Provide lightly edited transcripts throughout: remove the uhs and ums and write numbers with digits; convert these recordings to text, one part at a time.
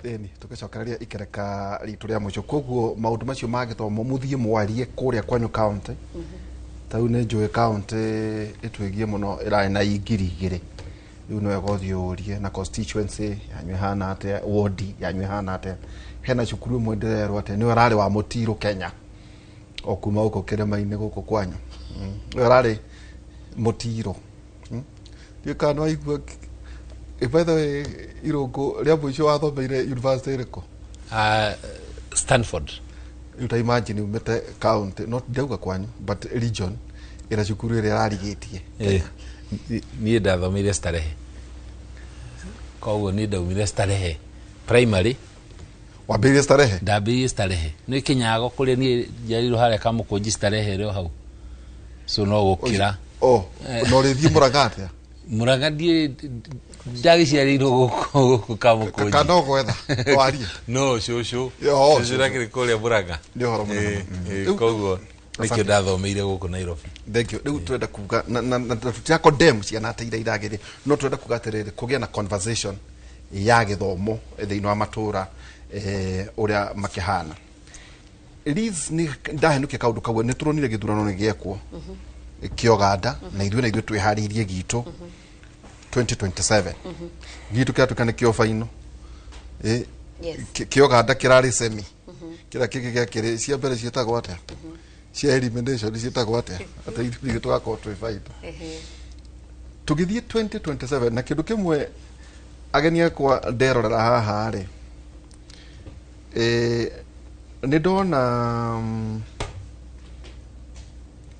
Ĩni tũgĩcokereria ikereka ritũ rĩa mũico, koguo maũndũ macio ma gĩthomo mũthiĩ mwarie kũrĩa kwanyu county. Ta rĩu nĩ njũĩ county ĩtwĩgie mũno ĩrarĩ na 2000. Rĩu nĩ wega ũthiĩ ũrie na constituency yanyu ĩhana atĩa, wodi yanyu ĩhana atĩa. Hena cukuru ĩmwe ndĩrerwo atĩ nĩwe ũrarĩ wa mũtirũ Kenya, o kuma gũkũ kĩrĩma-inĩ gũkũ kwanyu. Nĩwe ũrarĩ mũtirũ. Ndiũĩ kana nĩwaigua. By the way, Irũngũ, rĩa mũico wathomeire university ĩrĩkũ? Stanford. Rĩu ta imagine umĩte county, not ndauga kwanyu, but region ĩrĩa cukuru ĩrĩa ĩrarigĩtie. Niĩ ndathomeire Starehe, koguo niĩ ndaumire Starehe Primary. Wambĩrĩrie Starehe? Ndambĩrĩirie Starehe, nĩ Kinyago kũrĩa niĩ njiarirwo, harĩa Kamũkũnji, Starehe ĩrĩ o hau, so no gũkĩra. Oh, na ũrĩthiĩ Mũrang'a atĩa? Mũrang'a ndiĩ, ndagĩciarĩirwo gũkũ Kamũkũnji. Kana ũgwetha warie? No cũcũ. Yo, cũcũ. Cũcũ. Nakĩrĩ kũrĩa Mũrang'a. Nĩ ũhoro mũnene mũno. Koguo nĩkĩo ndathomeire gũkũ Nairobi. Thank you. Rĩu tũrenda kuga na tũtira condemn ciana atĩ iria iragĩrĩ, no tũrenda kuga atĩrĩrĩ, kũgĩa na conversation ya gĩthomo thĩinĩ wa matũra, ũrĩa makĩhana. Liz, nĩ ndahenũkia kaũndũ kau, nĩ tũronire gĩthurano nĩ gĩekwo kĩa Ũganda, na ithuĩ twĩharĩirie gitũ 2027, gitũ kĩratuĩka nĩ kĩo final. Kĩa Ũganda kĩrarĩ semi, kĩrĩa kĩngĩ gĩakĩrĩ cia mbere ciĩtagwo atĩa, cia elimination ciĩtagwo atĩa, atĩ ithuĩ tũgakorwo twĩ final. Tũgĩthiĩ 2027 na kĩndũ kĩmwe, ageni akwa nderorera haha rĩ, nĩ ndona,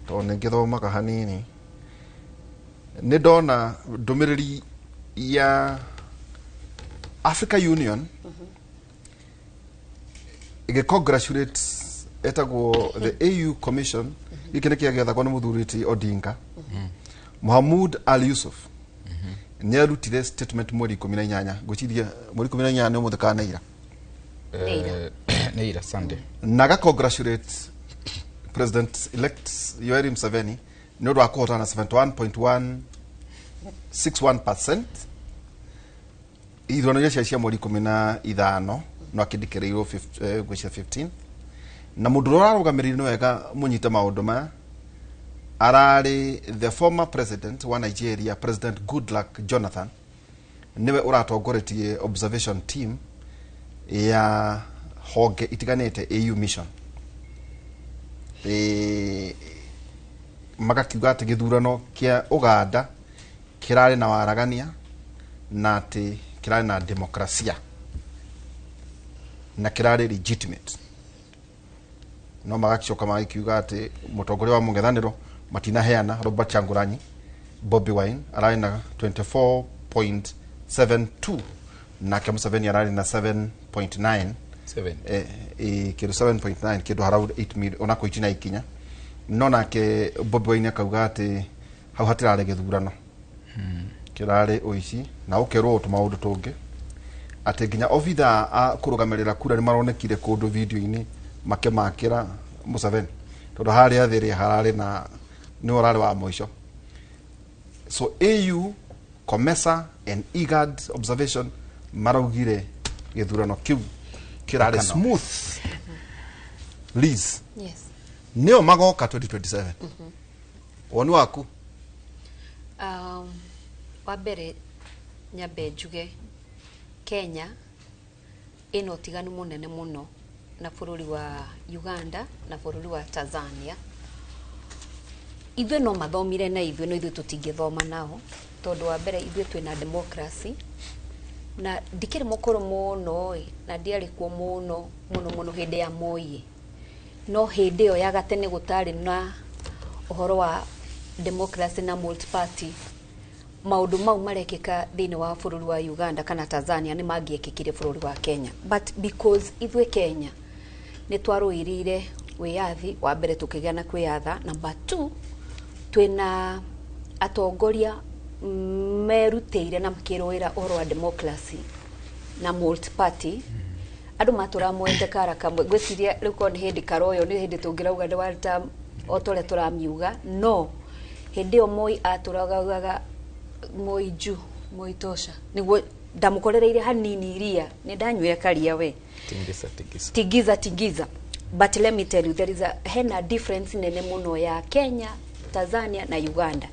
tondũ nĩ ngĩthomaga hanini, nĩ ndona ndũmĩrĩri ya Africa Union ĩgĩ-congratulate etagwo the AU Commission. Gĩkĩ nĩ kĩrĩa gĩathagwo nĩ mũthuri ti Odinga. Mohamud Al Yusuf nĩ arutire statement mweri 18, ngwĩciria mweri 18 nĩ ũmũthĩ kana nĩ ira. Nĩ ira. Nĩ ira, Sunday. Na aga congratulate President elect Yoweri Museveni nĩ ũndũ wa kũhotana na 71.161% ithurano iria ciarĩ cia mweri 15, no akĩndĩkĩrĩirwo ngwĩciria 15. Na mũndũ ũrĩa ũrarũgamĩrĩire, nĩ wega mũnyite maũndũ maya, ararĩ the former president wa Nigeria, President Goodluck Jonathan, nĩwe ũratongoretie observation team ya honge itiganĩte AU mission. Magakiuga atĩ gĩthurano kĩa Ũganda kĩrarĩ na waragania na atĩ kĩrarĩ na demokrasia na kĩrarĩ legitimate, no magacoka magakiuga atĩ mũtongoria wa mũng'ethanĩro matinaheana, Robert Kyagulanyi Bobi Wine, ararĩ na 24.72, nake Museveni ararĩ na 7.9. Seven. Kĩndũ 7.9, kĩndũ around 8 million, onako itina ikinya. No nake Bobi Wine akauga atĩ hau hatirarĩ gĩthurano, kĩrarĩ ũici, na ũkerwo tũmaũndũ tũngĩ atĩ nginya obitha a kũrũgamĩrĩra kura nĩ maronekire kũndũ video-inĩ makĩmakĩra Museveni, tondũ harĩa thĩ rĩ hararĩ na nĩwe ũrarĩ wa mũico. So AU, COMESA and IGAD observation maraugire gĩthurano kĩu kĩrarĩ smooth. Liz, Yes. nĩo magoka 2027, woni waku? Wa mbere nyambe njuge Kenya ĩna ũtiganu mũnene mũno na bũrũri wa Uganda na bũrũri wa Tanzania. Ithuĩ no mathomire na ithuĩ, no ithuĩ tũtingĩthoma nao, tondũ wa mbere ithuĩ twĩna democracy, na ndikĩrĩ mũkũrũ mũno ĩ, na ndiarĩ kuo mũno mũno mũno hĩndĩ ya Moi, no hĩndĩ ĩyo ya gatene gũtarĩ na ũhoro wa democracy na multi-party, maũndũ mau marekĩka thĩinĩ wa bũrũri wa Uganda kana Tanzania nĩ mangĩekĩkire bũrũri wa Kenya. But because ithuĩ Kenya nĩ twarũĩrĩire wĩyathi, wa mbere tũkĩgĩa na kwĩyatha, number two twĩna atongoria merutĩire na makĩrũĩra ũhoro wa democracy na multi-party. Andũ matũra moete kara kamwe, ngwĩciria rĩu korwo nĩ hĩndĩ karoyo, nĩ hĩndĩ tũngĩrauga nĩ waruta o ta ũrĩa tũramiuga, no hĩndĩ ĩyo Moi atũragaugaga Moi juu, Moi tosha, nĩguo Ndamukorereire hanini iria nĩ ndanyuire karia we. Tingisa tingisa. Tigiza tigiza. But let me tell you, there is a hena difference nene muno ya Kenya, Tanzania na Uganda.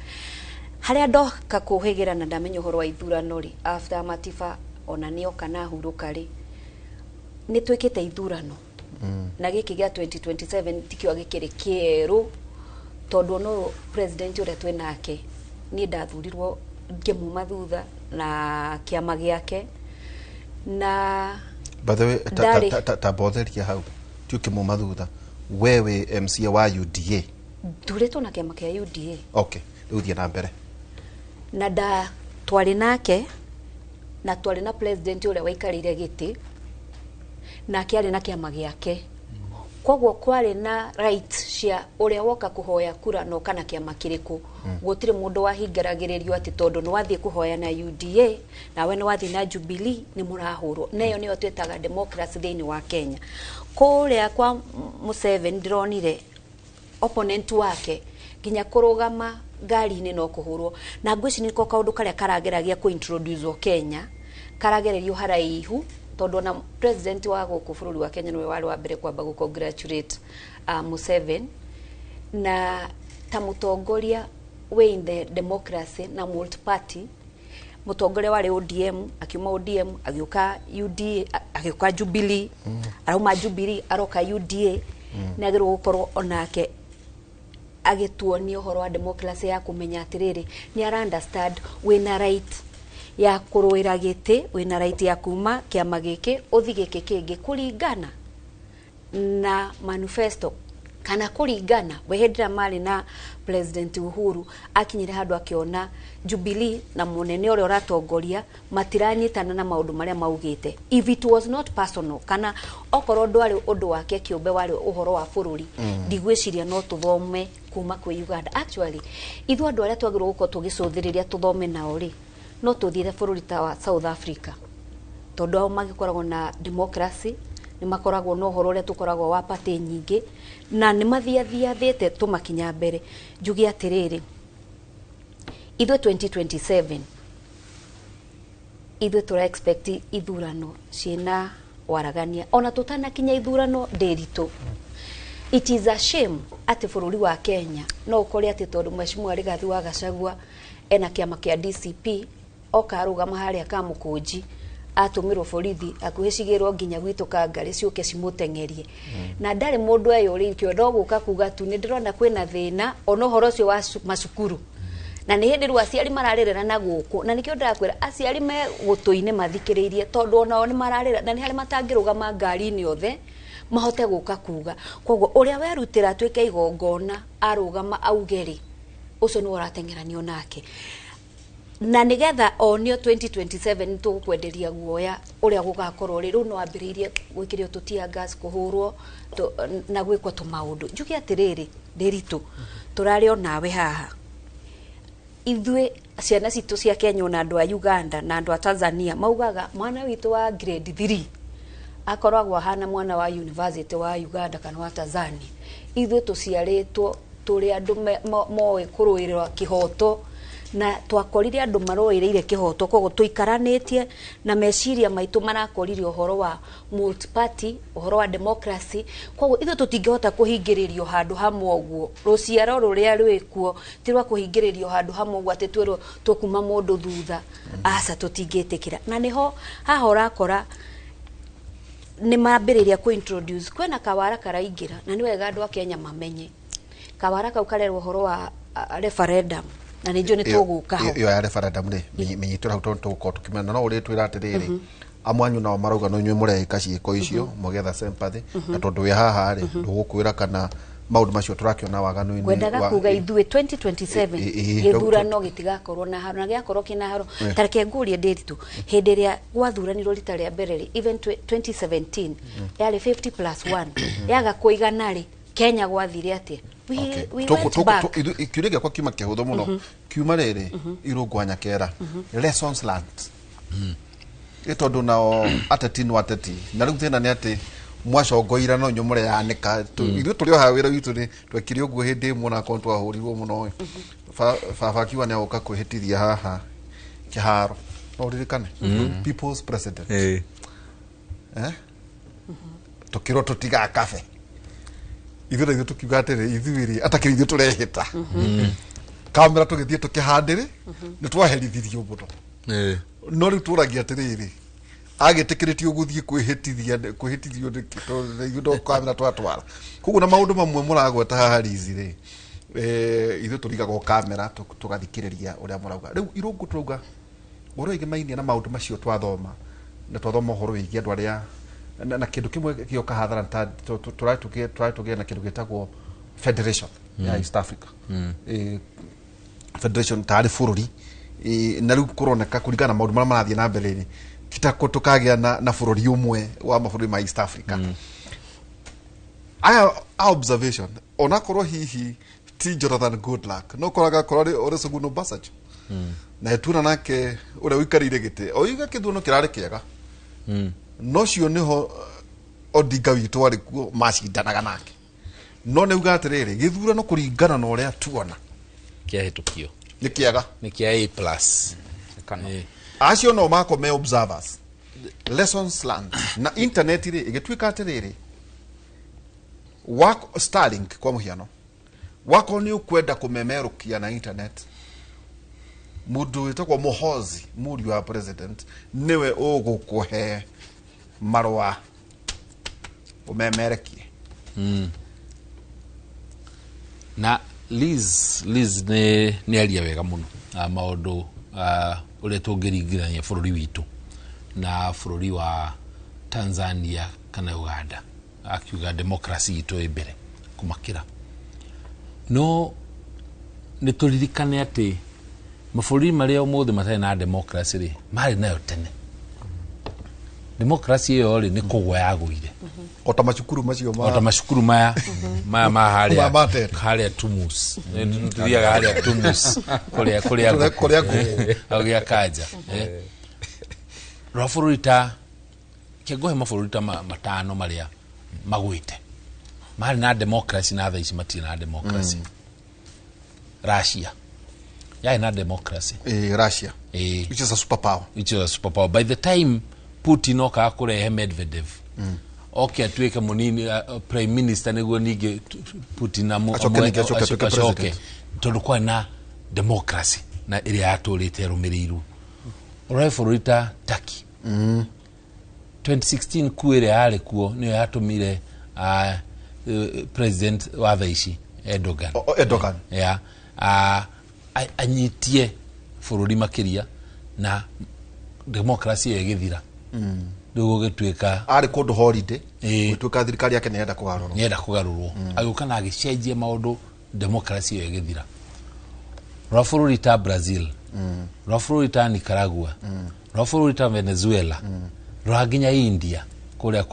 Harĩa ndoka kũhĩgĩra na ndamenya ũhoro wa ithurano rĩ, after Matiba ona nĩoka na hurũka rĩ, nĩ twĩkĩte ithurano na gĩkĩ gĩa 2027 tikĩo gĩkĩrĩ kĩerũ, tondũ ona ũyũ president ũrĩa twĩ nake, niĩ ndathurirwo ngĩmuma thutha na kĩama gĩake na By the way, ta botheria hau ti ũkĩmuma thutha, we wĩ MCA wa UDA? Thurĩtwo na kĩama kĩa UDA. Okay, rĩu thiĩ na mbere. Na nda twarĩ nake na twarĩ na president ũrĩa waikarĩire gĩtĩ, nake arĩ na kĩama gĩake, koguo kwarĩ na right cia ũrĩa woka kũhoya kura na oka na kĩama kĩrĩkũ. Gũtirĩ mũndũ wahingaragĩrĩrio atĩ tondũ nĩ wathiĩ kũhoya na UDA nawe nĩ wathiĩ na Jubilee nĩ mũrahũrwo. Na ĩyo nĩyo twĩtaga democracy thĩinĩ wa Kenya. Kũrĩa kwa Museveni ndĩronire opponent wake nginya kũrũgama ngari-inĩ no kũhũrwo, na ngwĩciria nĩko kaũndũ karĩa karageragia kũ introduce Kenya, karagererio haraihu, tondũ ona president wa gũkũ bũrũri wa Kenya nĩwe warĩ wa mbere kwamba gũ congratulate Museveni. Na ta mũtongoria wĩ in the democracy na multi party, mũtongoria warĩ ODM akiuma ODM agĩũka UDA, agĩũka Jubilee, arauma Jubilee aroka UDA, nĩ agĩrĩirwo gũkorwo onake agĩtuonia ũhoro wa democracy ya kũmenya atĩrĩrĩ, nĩ ara understand wĩna right ya kũrũĩra gĩtĩ, wĩna right ya kuma kĩama gĩkĩ ũthi gĩkĩ kĩngĩ kũringana na manifesto kana kũringana we. Hĩndĩ ĩrĩa marĩ na President Uhuru, akinyire handũ akĩona Jubilee na mũnene ũrĩa ũratongoria matiranyitana na maũndũ marĩa maugĩte. If it was not personal, kana okorwo ndwarĩ ũndũ wake kĩũmbe, warĩ ũhoro wa bũrũri, ndigwĩciria no tũthome kuma kwĩ Uganda. Actually, ithuĩ andũ arĩa twagĩrĩirwo gũkorwo tũgĩcũthĩrĩria tũthome nao rĩ, no tũthiĩre bũrũri ta wa South Africa, tondũ ao magĩkoragwo na democracy, nĩ makoragwo na ũhoro ũrĩa tũkoragwo wa party nyingĩ, na nĩ mathiathiathĩte tũmakinya mbere. Njuge atĩrĩrĩ, ithuĩ 2027 ithuĩ tũra expect ithurano ciĩna waragania. Ona tũtanakinya ithurano, ndĩritũ, it is a shame atĩ bũrũri wa Kenya no ũkore atĩ tondũ Mheshimiwa Rigathi wa Gachagua ena kĩama kĩa DCP, oka arũgama harĩa Kamũkũnji, atũmĩrwo borithi hakuhĩ cigĩrwo nginya gwitũ Kangarĩ ciũke cimũteng'erie, na ndarĩ mũndũ eyũrĩtie, no gũka kuga tu nĩ ndĩrona kwĩna thĩna ona ũhoro ũcio wa macukuru, na nĩ hĩndĩ rĩu aciari mararĩrĩra na gũkũ. Na nĩkĩo ndĩrakwĩra aciari me gũtũ-inĩ mathikĩrĩirie, tondũ onao nĩ mararĩra na nĩ harĩa matangĩrũgama ngari-inĩ othe mahote gũka kuga. Koguo ũrĩa werutĩra atuĩke igongona arũgama auge rĩ, ũcio nĩwe ũrateng'eranio nake, na nigetha onio 2027 nĩ tũgũkwenderia guoya ũrĩa gũgakorwo rĩ. Rĩu no ambĩrĩirie gwĩkĩrio tũ tear gas, kũhũrwo na gwĩkwo tũmaũndũ. Njuge atĩrĩrĩ, ndĩritũ, tũrarĩ onawe haha, ithuĩ ciana citũ cia Kenya, ona andũ a Uganda na andũ a Tanzania maugaga mwana witũ wa grade 3 akoragwo ahana mwana wa university wa Uganda kana wa Tanzania. Ithuĩ tũciarĩtwo tũrĩ andũ moĩ kũrũĩrĩra kĩhoto, na twakorire andũ marũĩrĩire kĩhoto, koguo tũikaranĩtie na meciria maitũ marakorire ũhoro wa multi party, ũhoro wa democracy. Koguo ithuĩ tũtingĩhota kũhingĩrĩrio handũ hamwe ũguo. Rũciaro rũrĩa rwĩkuo ti rwa kũhingĩrĩrio handũ hamwe ũguo atĩ twĩrwo tũkuma mũndũ thutha. Aca, tũtingĩtĩkĩra. Na nĩho haha ũrakora nĩ mambĩrĩria kũ introduce kwĩna kawara karaingĩra, na nĩ wega andũ a Kenya mamenye kawara kau karerwo ũhoro wa referendum, na nĩ njũĩ nĩ tũgũka ho. Ĩyo ya referendum rĩ, menyitũra hau, tondũ tũgũkorwo tũkĩmena no ũrĩtwĩra atĩrĩrĩ, amwe anyu nao marauga no inyuĩ mũreĩka ciĩko icio mũgetha sympathy, na tondũ wĩ haha rĩ, ndũgũkwĩra kana maũndũ macio tũrakĩona waganu-inĩ. Ngwendaga kuga ithuĩ 2027 gĩthurano gĩtigakorwo na haro, na gĩakorwo kĩna haro, ta reke ngũrie ndĩritũ, hĩndĩ ĩrĩa gwathuranirwo rita rĩa mbere rĩ, even 2017 yarĩ 50 plus 1, yaga kũigana rĩ, Kenya gwathire atĩa? We went back. Kiũria gĩakwa kiuma kĩhũthũ mũno, kiuma rĩrĩ irũngwa nyakera, lessons learned, ĩ tondũ nao ateti no ateti, na rĩu thĩna nĩ atĩ mwacongoira no inyuĩ mũreanĩka. Ithuĩ tũrĩ o haha, wĩra witũ nĩ twekire ũguo hĩndĩ ĩmwe na korwo twahũrirwo mũno ĩ. Baba akiuga nĩ agũka kwĩhĩtithia haha kĩharo. No ũririkane people's president. Eh. Eh? Tukirwo tutigakabe ithuĩ na ithuĩ tukiuga atĩrĩ, ithuĩ rĩ, atakĩrĩ ithuĩ tũrehĩta kamera tũgĩthiĩ tũkĩhandĩrĩ nĩ twaherithirio mũno. Eh. No rĩu tũragia atĩrĩrĩ, agĩtĩkĩrĩtio gũthiĩ kwĩhĩtithia kwĩhĩtithio nĩkĩ? Tondũ ithuĩ no kamera twatwara. Koguo na maũndũ mamwe mũragweta haha Liz rĩ, ithuĩ tũrigagwo kamera tũgathikĩrĩria ũrĩa mũrauga. Rĩu irũngũ tũrauga ũhoro wĩgĩmainie na maũndũ macio twathoma, na twathoma ũhoro wĩgiĩ andũ arĩa na kĩndũ kĩmwe gĩoka hathara tũrarĩ tũgĩe na kĩndũ gĩtagwo federation ya East Africa. Federation tarĩ bũrũri. Na rĩu kũroneka kũringana na maũndũ marĩa marathiĩ na mbere rĩ, titako tũkagĩa na bũrũri ũmwe wa mabũrũri ma East Africa. Aya a observation, onakorwo hihi ti Jonathan Goodluck, no koraga korwo arĩ Olusegun Obasanjo na tuona nake ũrĩa ũikarĩire gĩtĩ oiga kĩthurano kĩrarĩ kĩega, no cio nĩho Odinga witũ arĩ kuo macindanaga nake, no nĩ uga atĩrĩrĩ, gĩthurano kũringana na ũrĩa tuona kĩahĩtũkio nĩ kĩega. Nĩ kĩa A plus. Kana. Acio no mako me observers. Lessons learned na internet rĩ, ĩgĩtuĩka atĩrĩrĩ, wako Starlink kwa mũhiano, wako nĩ ũkwenda kũmemerũkia na internet, mũndũ wĩtagwo Muhozi, mũriũ wa president, nĩwe ũgũkũhe marũa ũmemerekie. Na Liz nĩ aria wega mũno maũndũ ũrĩa tũngĩringithania bũrũri witũ na bũrũri wa Tanzania kana Uganda, akiuga democracy itũ ĩ mbere kũmakĩra. No nĩ tũririkane atĩ mabũrũri marĩa ũmũthĩ matarĩ na democracy rĩ, marĩ nayo tene. Democracy ĩyo rĩ, nĩ kũgwa yagũire. O ta macukuru macio ma O ta macukuru maya ma harĩa Ma tene. Harĩa Tumus. Tuthiaga harĩa Tumus kũrĩa ngũkũ. Kũrĩa ngũkũ. Hau gĩa kanja. Rora bũrũri ta kĩngũhe mabũrũri ta matano marĩa magwĩte marĩ na democracy na thaa ici matirĩ na democracy. Russia yarĩ na democracy. Russia, Ĩĩ. which is a superpower. Which is a superpower. By the time Putin okaga kũrehe Medvedev oke atuĩke mũnini prime minister, nĩguo ningĩ Putin Acoke ningĩ acoke atuĩke acoke president. Tondũ kwarĩ na democracy na ĩrĩa yatũrĩte ĩrũmĩrĩirwo. Ũrore bũrũri ta Turkey, 2016 ku ĩrĩa yarĩ kuo nĩyo yatũmire president wa thaa ici Erdogan, Erdogan, ya anyitie bũrũri makĩria na democracy ĩyo ĩgĩthira. Rĩu gũgĩtuĩka arĩ kũndũ holiday, gũtuĩka thirikari yake nĩyenda kũgarũrwo. Nĩenda kũgarũrwo, agĩũka na agĩcenjia maũndũ, democracy ĩyo ĩgĩthira. Rora bũrũri ta Brazil, rora bũrũri ta Nicaragua, rora bũrũri ta Venezuela, rora nginya India kũrĩa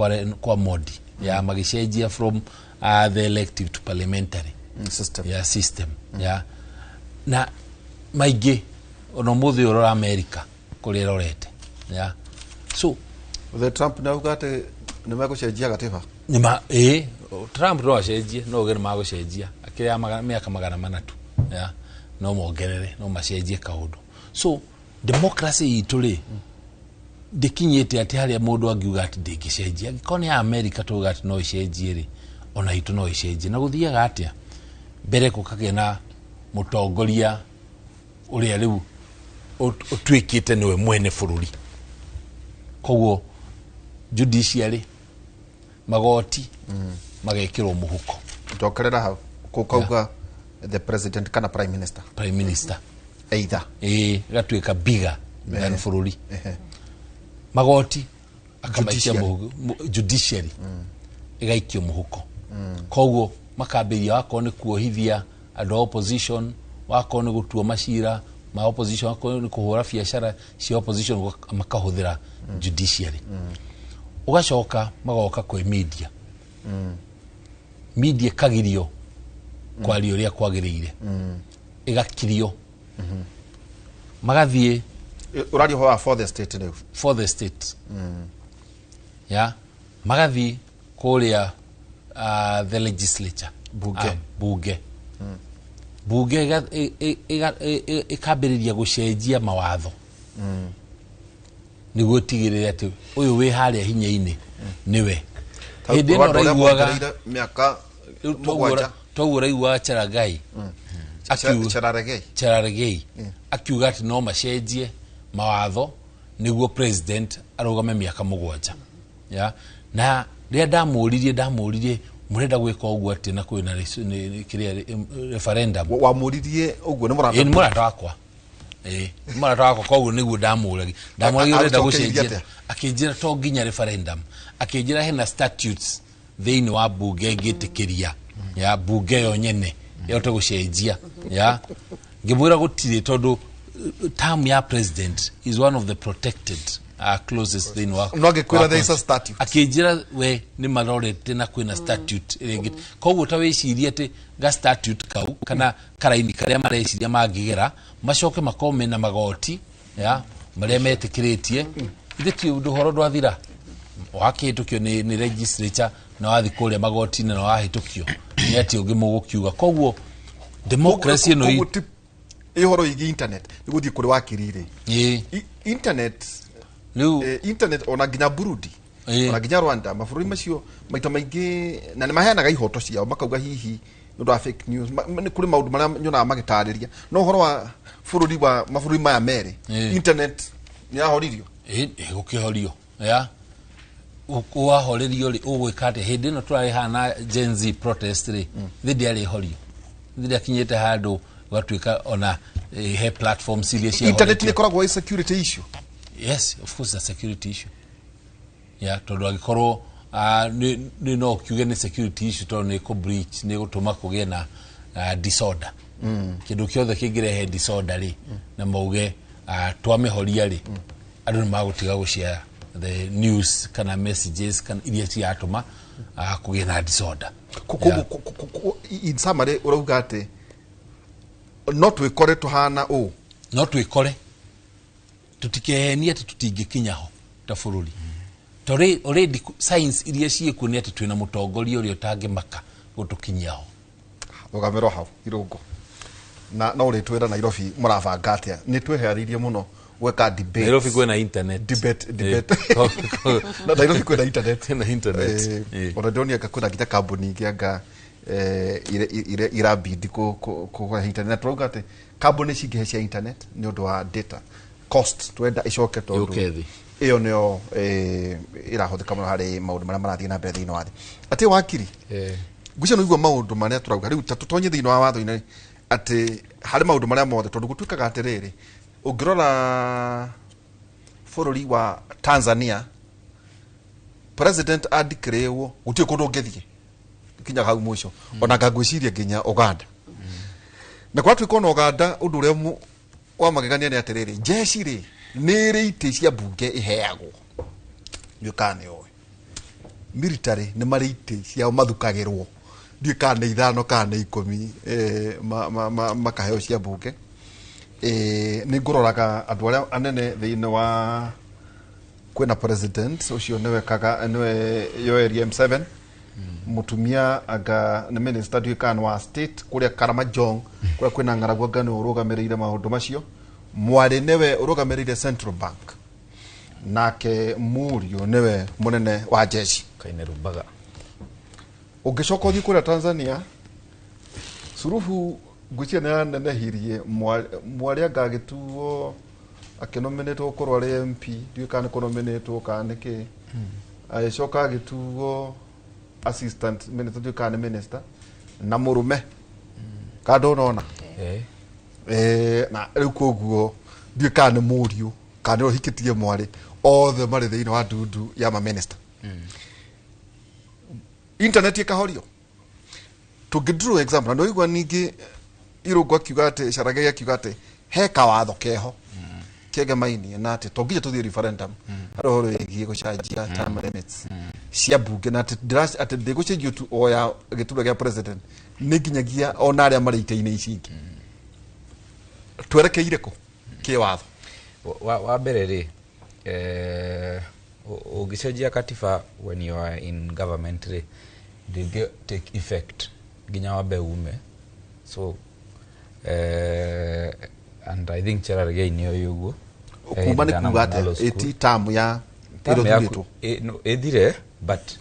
kwa Modi ya magĩcenjia from the elective to parliamentary system. Ya system ya na maingĩ ona ũmũthĩ ũrora America kũrĩa ĩrorete ya so The Trump nĩ auga atĩ nĩ megũcenjia gatiba. Nĩma ĩ Trump no acenjie, no uge nĩ magũcenjia akĩrĩ ya mĩaka 400 tu ya no mongerere, no macenjie kaũndũ. So democracy itũ rĩ, ndĩkinyĩte atĩ harĩa mũndũ angiuga atĩ ndĩngĩcenjia. Angĩkorwo nĩ ya America tuuga atĩ no ĩcenjie rĩ, ona itũ no ĩcenjie. Na gũthiaga atĩa? Mbere gũkagĩa na mũtongoria ũrĩa rĩu ũtuĩkĩte nĩwe mwene bũrũri, koguo judiciary, magoti magekĩrwo mũhuko. Njokerera hau kũkauga the president kana prime minister. Prime minister. Either. Ĩĩ, ĩgatuĩka bigger than bũrũri. Magoti akamaikia Judiciary. mũhuko, judiciary ĩgaikio mũhuko, koguo makambĩrĩria wakorwo nĩ kuohithia andũ a opposition, wakorwo nĩ gũtua macira ma opposition, wakorwo nĩ kũhũra biacara cia opposition, makahũthĩra judiciary. Ũgacoka magoka kwĩ media, media ĩkagirio kwaria ũrĩa kwagĩrĩire, ĩgakirio, magathiĩ Ũraria ũhoro wa fourth estate rĩu. For the state ya magathiĩ kũrĩa the legislature. Bunge. Bunge ĩkambĩrĩria gũcenjia mawatho. Nĩguo tigĩrĩre atĩ ũyũ wĩ harĩa hinya-inĩ nĩwe. Hĩndĩ ĩno ũraiguaga mĩaka mũgwanja. Toguo ũraiguaga Cheragai Cherargei. Cherargei akiuga atĩ no macenjie mawatho nĩguo president arũgame mĩaka 7. Ya na rĩrĩa ndamũririe mũrenda gwĩka ũguo atĩ na kwĩna kĩrĩa referendum. Wamũririe ũguo nĩ mũrata? Ĩĩ, nĩ mũrata wakwa. Ĩĩ, nĩ mũrata wakwa, koguo nĩguo ndamũragia. Ndamũragia ũrenda gũcenjia. Akĩnjĩra to nginya referendum. Akĩnjĩra hena statutes thĩinĩ wa bunge ĩngĩtĩkĩria ya bunge yo nyene ĩhote gũcenjia. Ya ngĩmwĩra gũtirĩ, tondũ term ya president is one of the protected clauses thĩinĩ wa No angĩkwĩra there is a statute. Akĩnjĩra we nĩ marorete na kwĩna statute ĩrĩa ĩngĩ. Koguo ta wĩcirie atĩ ga statute kau kana karaini karĩa mareciria mangĩgera macoke makorwo mena magoti ya marĩa metĩkĩrĩtie. Ithe ti ũndũ ũhoro ndwathira wakĩhĩtũkio nĩ legislature na wathi kũrĩa magoti-inĩ na wahĩtũkio nĩ atĩ ũngĩ mũgũkiuga. Koguo democracy ĩno ĩhoro ĩgiĩ internet nĩ gũthiĩ kũrĩ wakiri rĩ. Internet rĩu internet ona nginya Burundi ona nginya Rwanda mabũrũri macio maita maingĩ na nĩ maheanaga ihoto ciao makauga hihi nĩ ũndũ wa fake news nĩ kũrĩ maũndũ marĩa nyonaga magĩtarĩria no ũhoro wa bũrũri wa mabũrũri maya merĩ internet nĩ yahoririo. Ĩgũkĩhorio ya wahorerio rĩ ũgwĩka atĩa? Hĩndĩ ĩno tũrarĩ haha na Gen Z protest rĩ thĩ ndĩarĩ horio, thĩ ndĩakinyĩte handũ gwatuĩka ona he platforms iria cia internet nĩ ĩkoragwo ĩ security issue. Yes, of course, a security issue. Yeah, tondũ angĩkorwo nĩ no kiuge nĩ security issue tondũ nĩ kũ breach nĩ gũtũma kũgĩe na disorder. Kĩndũ kĩothe kĩngĩrehe disorder rĩ na mauge twamĩhoria rĩ andũ nĩ magũtiga gũshare the news kana messages kana iria ciratũma kũgĩe na disorder. In summary ũrauga atĩ no twĩkore tũhana ũũ, no twĩkore tutikehenie atĩ tũtingĩkinya ho ta bũrũri. Tondũ already science iria ciĩkuo nĩ atĩ twĩna mũtongoria ũrĩa ũtangĩmaka gũtũkinyia ho. Rũgamĩro hau Irũngũ na no ũrĩtwĩra Nairobi mũrabanga atĩa? Nĩ twĩharĩirie mũno gwĩka debate. Nairobi kwĩna internet. Debate. Na Nairobi kwĩna internet. Kwĩna internet. Ona ndĩronire anga kwĩna nginya kambuni ingĩ anga irabidi kũgũra internet. Na tũrauga atĩ kambuni cingĩhe cia internet nĩ ũndũ wa data cost twenda icoke tondũ ĩyo nĩyo ĩrahũthĩka mũno harĩ maũndũ marĩa marathiĩ na mbere thĩinĩ wa thĩ. Atĩ wakiri ngwĩciria nĩ ũigua maũndũ marĩa tũrauga rĩu ta tũtonye thĩinĩ wa watho-inĩ atĩ harĩ maũndũ marĩa mothe tondũ gũtuĩkaga atĩrĩrĩ ũngĩrora bũrũri wa Tanzania president andikĩrĩwo gũtirĩ kũndũ ũngĩthiĩ kinya hau mũico ona ngangwĩciria nginya Uganda. Na kwatuĩka ona Uganda ũndũ ũrĩa wa magegania nĩ atĩrĩrĩ jeshi rĩ nĩ ĩrĩ itĩ cia mbunge ĩheagwo ndiũĩ kana nĩ ũĩ military nĩ marĩ itĩ ciao mathukagĩrwo ndiũĩ kana nĩ 5 kana nĩ 10 makaheo cia mbunge. Nĩ ngũroraga andũ arĩa anene thĩinĩ wa kwĩna president ũcio nĩwe kaga nĩwe Yoweri M7 mũtumia anga nĩ minister ndiũĩ kana wa state kũrĩa Karamajong kũrĩa kwĩna ng'aragu anga nĩwe ũrũgamĩrĩire maũndũ macio. Mwarĩ nĩwe ũrũgamĩrĩire Central Bank nake mũriũ nĩwe mũnene wa jeshi Kainerugaba. Ũngĩcoka ũthiĩ kũrĩa Tanzania Suluhu ngwĩciria nĩ anenehirie mwarĩ anga agĩtuo akĩnominĩtwo gũkorwo arĩ MP ndiũĩ kana nĩ kũnominĩtwo kana nĩ kĩ agĩcoka agĩtuo assistant minister ndiũĩ kana nĩ minister na mũrũme kana ndũnona na rĩu koguo ndiũĩ kana nĩ mũriũ kana nĩ ũhikĩtie mwarĩ othe marĩ thĩinĩ wa ndundu ya maminista. Internet ĩkahorio tũngĩ draw example na nĩwaigua ningĩ Irũngũ akiuga atĩ Cherargei akiuga atĩ he kawatho keho kegemainie na atĩ to nginya tũthiĩ referendum harĩ ũhoro wĩgiĩ gũcenjia term limits cia mbunge na atĩ ndĩgũcenjio tu o ya gĩturwa gĩa president nĩ nginyagia ona arĩa marĩ itĩ-inĩ ici ingĩ. Twerekeire kũ kĩwatho? Wa mbere rĩ ũngĩcenjia katiba when you are in government rĩ ndĩngĩ take effect nginya wambe ume. So and I think Cherargei nĩ oĩ ũguo. Kuma nĩ kuga atĩa? Ĩti term ya ĩrũthurĩtwo. Ĩthire, but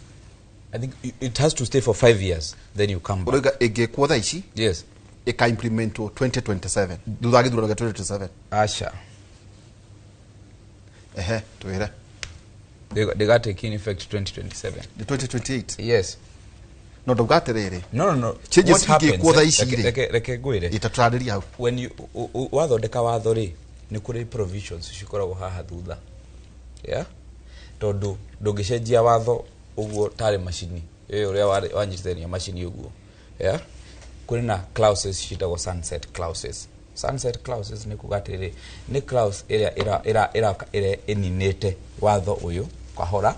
I think it has to stay for 5 years, then you come back. Ũrauga ĩngĩkwo thaa ici? Yes. Ĩka implementwo 2027, thutha wa gĩthurano gĩa 2027? Aca. Ehe, twĩre. They got take in effect 2027. Nĩ 2028? Yes. No ndauga atĩrĩrĩ, No. changes What happens, ingĩkwo thaa ici rĩ? Reke ngwĩre. Ĩtatũrarĩria hau. When you wathondeka watho rĩ, nĩ kũrĩ provisions cikoragwo haha thutha, yeah? Tondũ ndũngĩcenjia watho ũguo tarĩ macini ĩyo ũrĩa wanyitithania macini ũguo, yeah? Kũrĩ na clauses ciĩtagwo sunset clauses. Sunset clauses nĩ kuga atĩrĩrĩ, nĩ clause ĩrĩa ĩroka ĩrĩa ĩninĩte watho ũyũ kahora,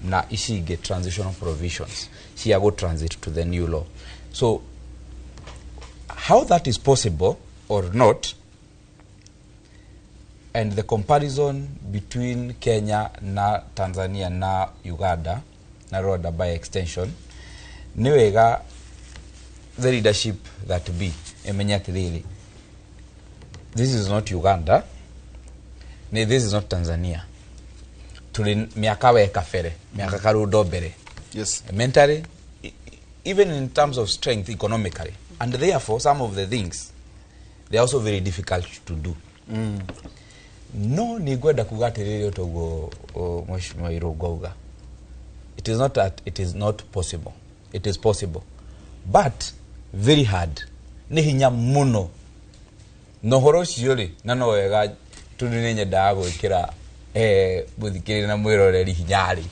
na ici ingĩ transitional provisions cia go transit to the new law. So how that is possible or not, and the comparison between Kenya na Tanzania na Uganda na Rwanda by extension, nĩ wega the leadership that be ĩmenye atĩrĩrĩ, this is not Uganda, this is not Tanzania. Tũrĩ mĩaka we kabere, mĩaka karũndo mbere. Yes. Mentally, even in terms of strength economically, and therefore some of the things they are also very difficult to do. No nĩ ngwenda kuga atĩrĩrĩ, ũtoguo Mheshimiwa Irũngũ auga, it is not that it is not possible, it is possible, but very hard. Nĩ hinya mũno na ũhoro ũcio rĩ, na no wega tondũ nĩ nyendaga gwĩkĩra mũthikĩrĩria na mwĩroreri hinya rĩ,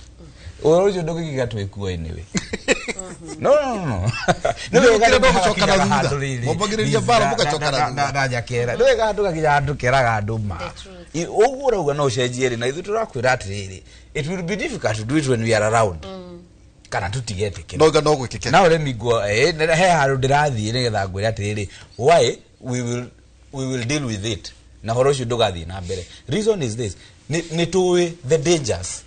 ũhoro ũcio ndũngĩkĩga twĩkuo anyway. No. Nĩ wega mũgacoka na thutha. Mwambagĩrĩria mbara mũgacoka na thutha. Na njakera. Nĩ wega handũ gakinya handũ keraga andũ ma. Ũguo ũrauga no ũcenjie rĩ, na ithuĩ tũrakwĩra atĩrĩrĩ, it will be difficult to do it when we are around. Kana tũtigetĩkĩra. No no gwĩkĩke. Now let me go. He handũ ndĩrathiĩ nĩgetha ngwĩre atĩrĩrĩ, why we will deal with it. Na ũhoro ũcio ndũgathiĩ na mbere. Reason is this. Nĩ tũĩ the dangers.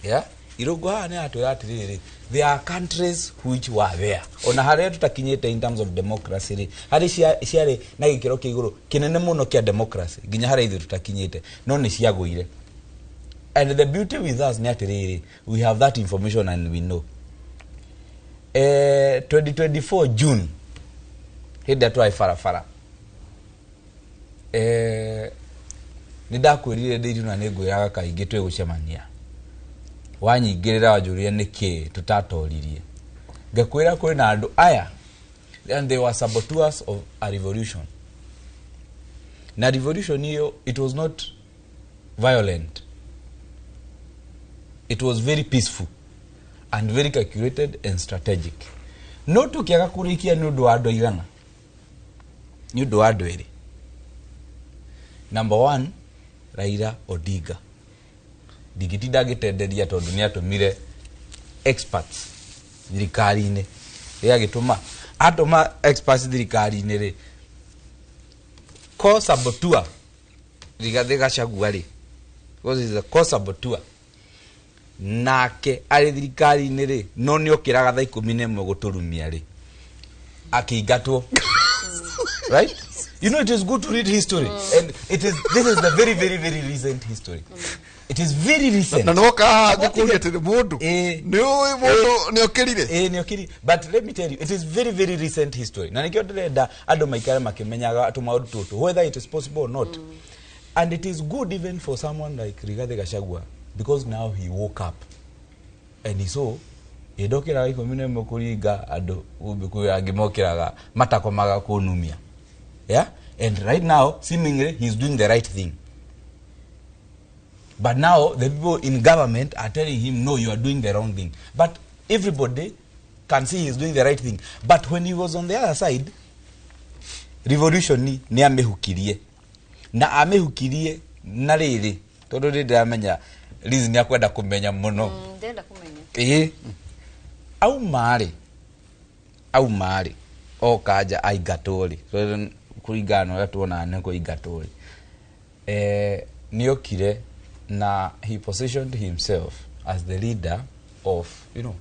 Yeah? Irũngũ haha nĩ atwĩra atĩrĩrĩ, there are countries which were there. Ona harĩa tũtakinyĩte in terms of democracy rĩ, harĩ ciarĩ na gĩkĩro kĩa igũrũ kĩnene mũno kĩa democracy, nginya harĩa ithuĩ tũtakinyĩte, no nĩ ciagũire. And the beauty with us nĩ atĩrĩrĩ, we have that information and we know. 2024 June, hĩndĩ ĩrĩa twarĩ barabara, nĩ ndakwĩrire ndĩirũ na nĩ ngwĩraga kaingĩ twĩgũcemania. Wanyingĩrĩra wanjũria nĩkĩ tũtatoririe, ngakwĩra kwĩna andũ aya, and they were saboteurs of a revolution. Na revolution hiyo, it was not violent, it was very peaceful and very calculated and strategic. No tũkĩaga kũrĩkia nĩ ũndũ wa andũ aigana, nĩ ũndũ wa andũ erĩ. Number one, Raila Odinga. Ndingĩtinda ngĩtenderia tondũ nĩ atũmire experts thirikari-inĩ. Rĩrĩa agĩtũma, atũma experts thirikari-inĩ rĩ, co-saboteur Rigathĩ Gachagua rĩ, because he's a co-saboteur, nake arĩ thirikari-inĩ rĩ, no nĩ okĩraga thaa 11 gũtũrumia rĩ, akĩingatwo. Right? You know, it is good to read history. And it is, this is the very, very, very recent history. It is very recent. Na nwoka haha ngĩkũria atĩrĩ, mũndũ nĩ ũĩ mũndũ nĩ okĩrire? Nĩ okĩrire. But let me tell you, it is very, very recent history. Na nĩkĩo ndĩrenda andũ maikare makĩmenyaga tũmaũndũ tũtũ, whether it is possible or not. And it is good even for someone like Rigathi Gachagua, because now he woke up and he saw ĩndokĩraga 11 kũringa andũ kwĩ angĩ mokĩraga matakomaga kũnumia. Yeah? And right now, seemingly, he's doing the right thing. But now, the people in government are telling him, no, you are doing the wrong thing. But everybody can see he's doing the right thing. But when he was on the other side, revolution ni amehukirie. Na amehukirie na rĩrĩ, tondũ nĩ ndĩramenya Liz nĩ akwenda kũmenya mũno. Ndĩrenda kũmenya. Auma rĩ, oka nja aingatwo rĩ, kũringana na ũrĩa tuonaga nĩ kũingatwo rĩ, nĩokire na he positioned himself as the leader of, you know,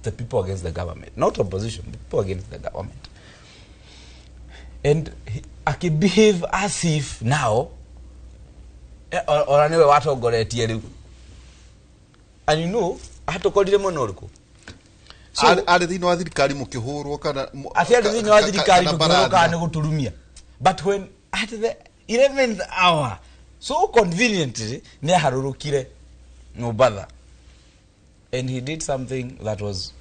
the people against the government, not opposition, the people against the government. And he behave as if now Ona nĩwe watongoretie rĩu. And you know, atũkorire mwena ũrĩkũ? So, Arĩ thĩinĩ wa thirikari mũkĩhũrwo kana atĩ arĩ thĩinĩ wa thirikari kana tũkĩhũrwo kana mbarathi? nĩ gũturumia. But when at the 11th hour, so conveniently, nĩ aharũrũkire Mombatha. And he did something that was,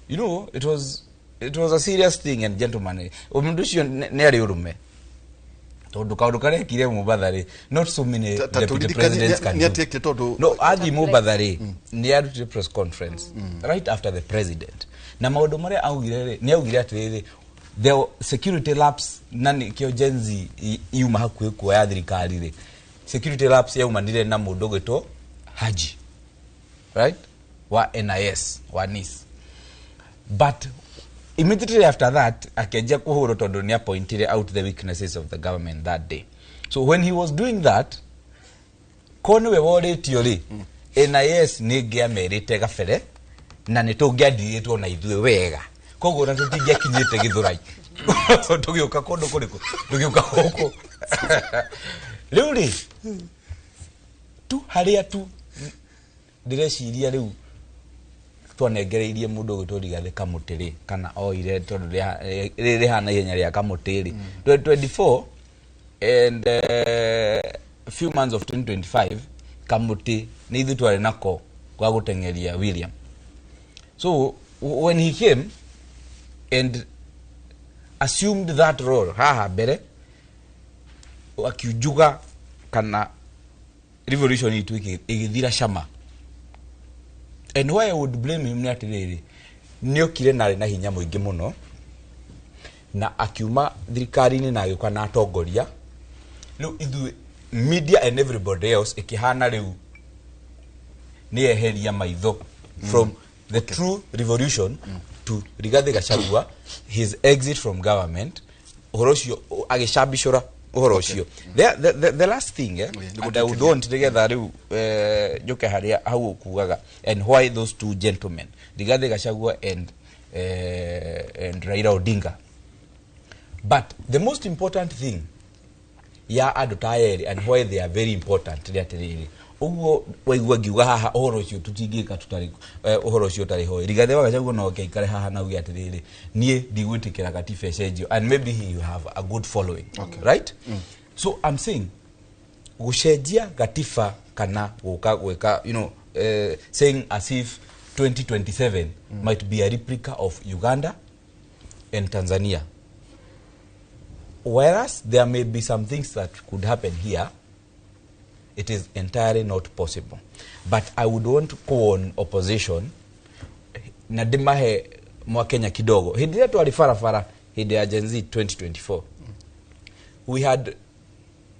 you know, it was a serious thing. And gentleman, mũndũ ũcio nĩ arĩ ũrũme, tondũ kaũndũ karĩa ekire Mombatha rĩ, not so many Ta deputy tũririkanie presidents can nĩ do. atiĩkire tondũ No, athiĩ Mombatha rĩ, nĩ arutire press conference right after the president, na maũndũ marĩa augire rĩ, nĩ augire atĩrĩrĩ, the security lapse, na nĩkĩo Gen Z yuma hakuhĩ kuoya thirikari rĩ, security lapse yaumanire na mũndũ ũgwĩtwo Haji, right, wa NIS, wa NIS. But immediately after that akĩanjia kũhũrwo tondũ nĩ appointed out the weaknesses of the government that day. So when he was doing that, ko nĩwe worĩtio rĩ, NIS nĩ ngĩamerĩte gabere na nĩ tũngĩandirĩtwo na ithuĩ wega, koguo na tũtingĩakinyĩte Gĩthũrai, tũgĩũka kũndũ kũrĩkũ, tũgĩũka gũkũ rĩu rĩ tu harĩa tu ndĩreciria rĩu twanengereirie mũndũ ũgwĩtwo Rigathĩ kamũtĩ rĩ, kana oire tondũ rĩrĩ rĩhana ihenya rĩa kamũtĩ rĩ, 2024 and few months of 2025, kamũtĩ nĩ ithuĩ twarĩ nako gwa gũteng'eria William. So when he came and assumed that role haha mbere, akiunjuga kana revolution itũ ĩgĩthira cama. And why I would blame him nĩ atĩrĩrĩ, nĩ okire na arĩ na hinya mũingĩ mũno, na akiuma thirikari-inĩ na agĩũka na atongoria. Rĩu ithuĩ media and everybody else ĩkĩhana rĩu nĩ eheria maitho from the true revolution to Rigathi Gachagua, his exit from government, ũhoro ũcio agĩcambicũra ũhoro ũcio. The last thing, and I would want nĩgetha rĩu njũke harĩa hau ũkugaga, and why those two gentlemen, Rigathi Gachagua and Raila Odinga. But the most important thing ya andũ ta aya erĩ and why they are very important nĩ atĩrĩrĩ, ũguo waigua ngiuga haha ũhoro ũcio tũtingĩka tũtarĩ ũhoro ũcio ũtarĩ ho, Rigathĩ wa Gachagua no oke aikare haha na auge atĩrĩrĩ, niĩ ndigwĩtĩkĩra gatiba ĩcenjio, and maybe he will have a good following, right? So I'm saying gũcenjia gatiba kana gũka gwĩka, saying as if 2027 might be a replica of Uganda and Tanzania, whereas there may be some things that could happen here, it is entirely not possible. But I would want to call on opposition na ndimahe mwakenya kidogo. Hĩndĩ ĩrĩa twarĩ barabara hĩndĩ ya Gen Z 2024, we had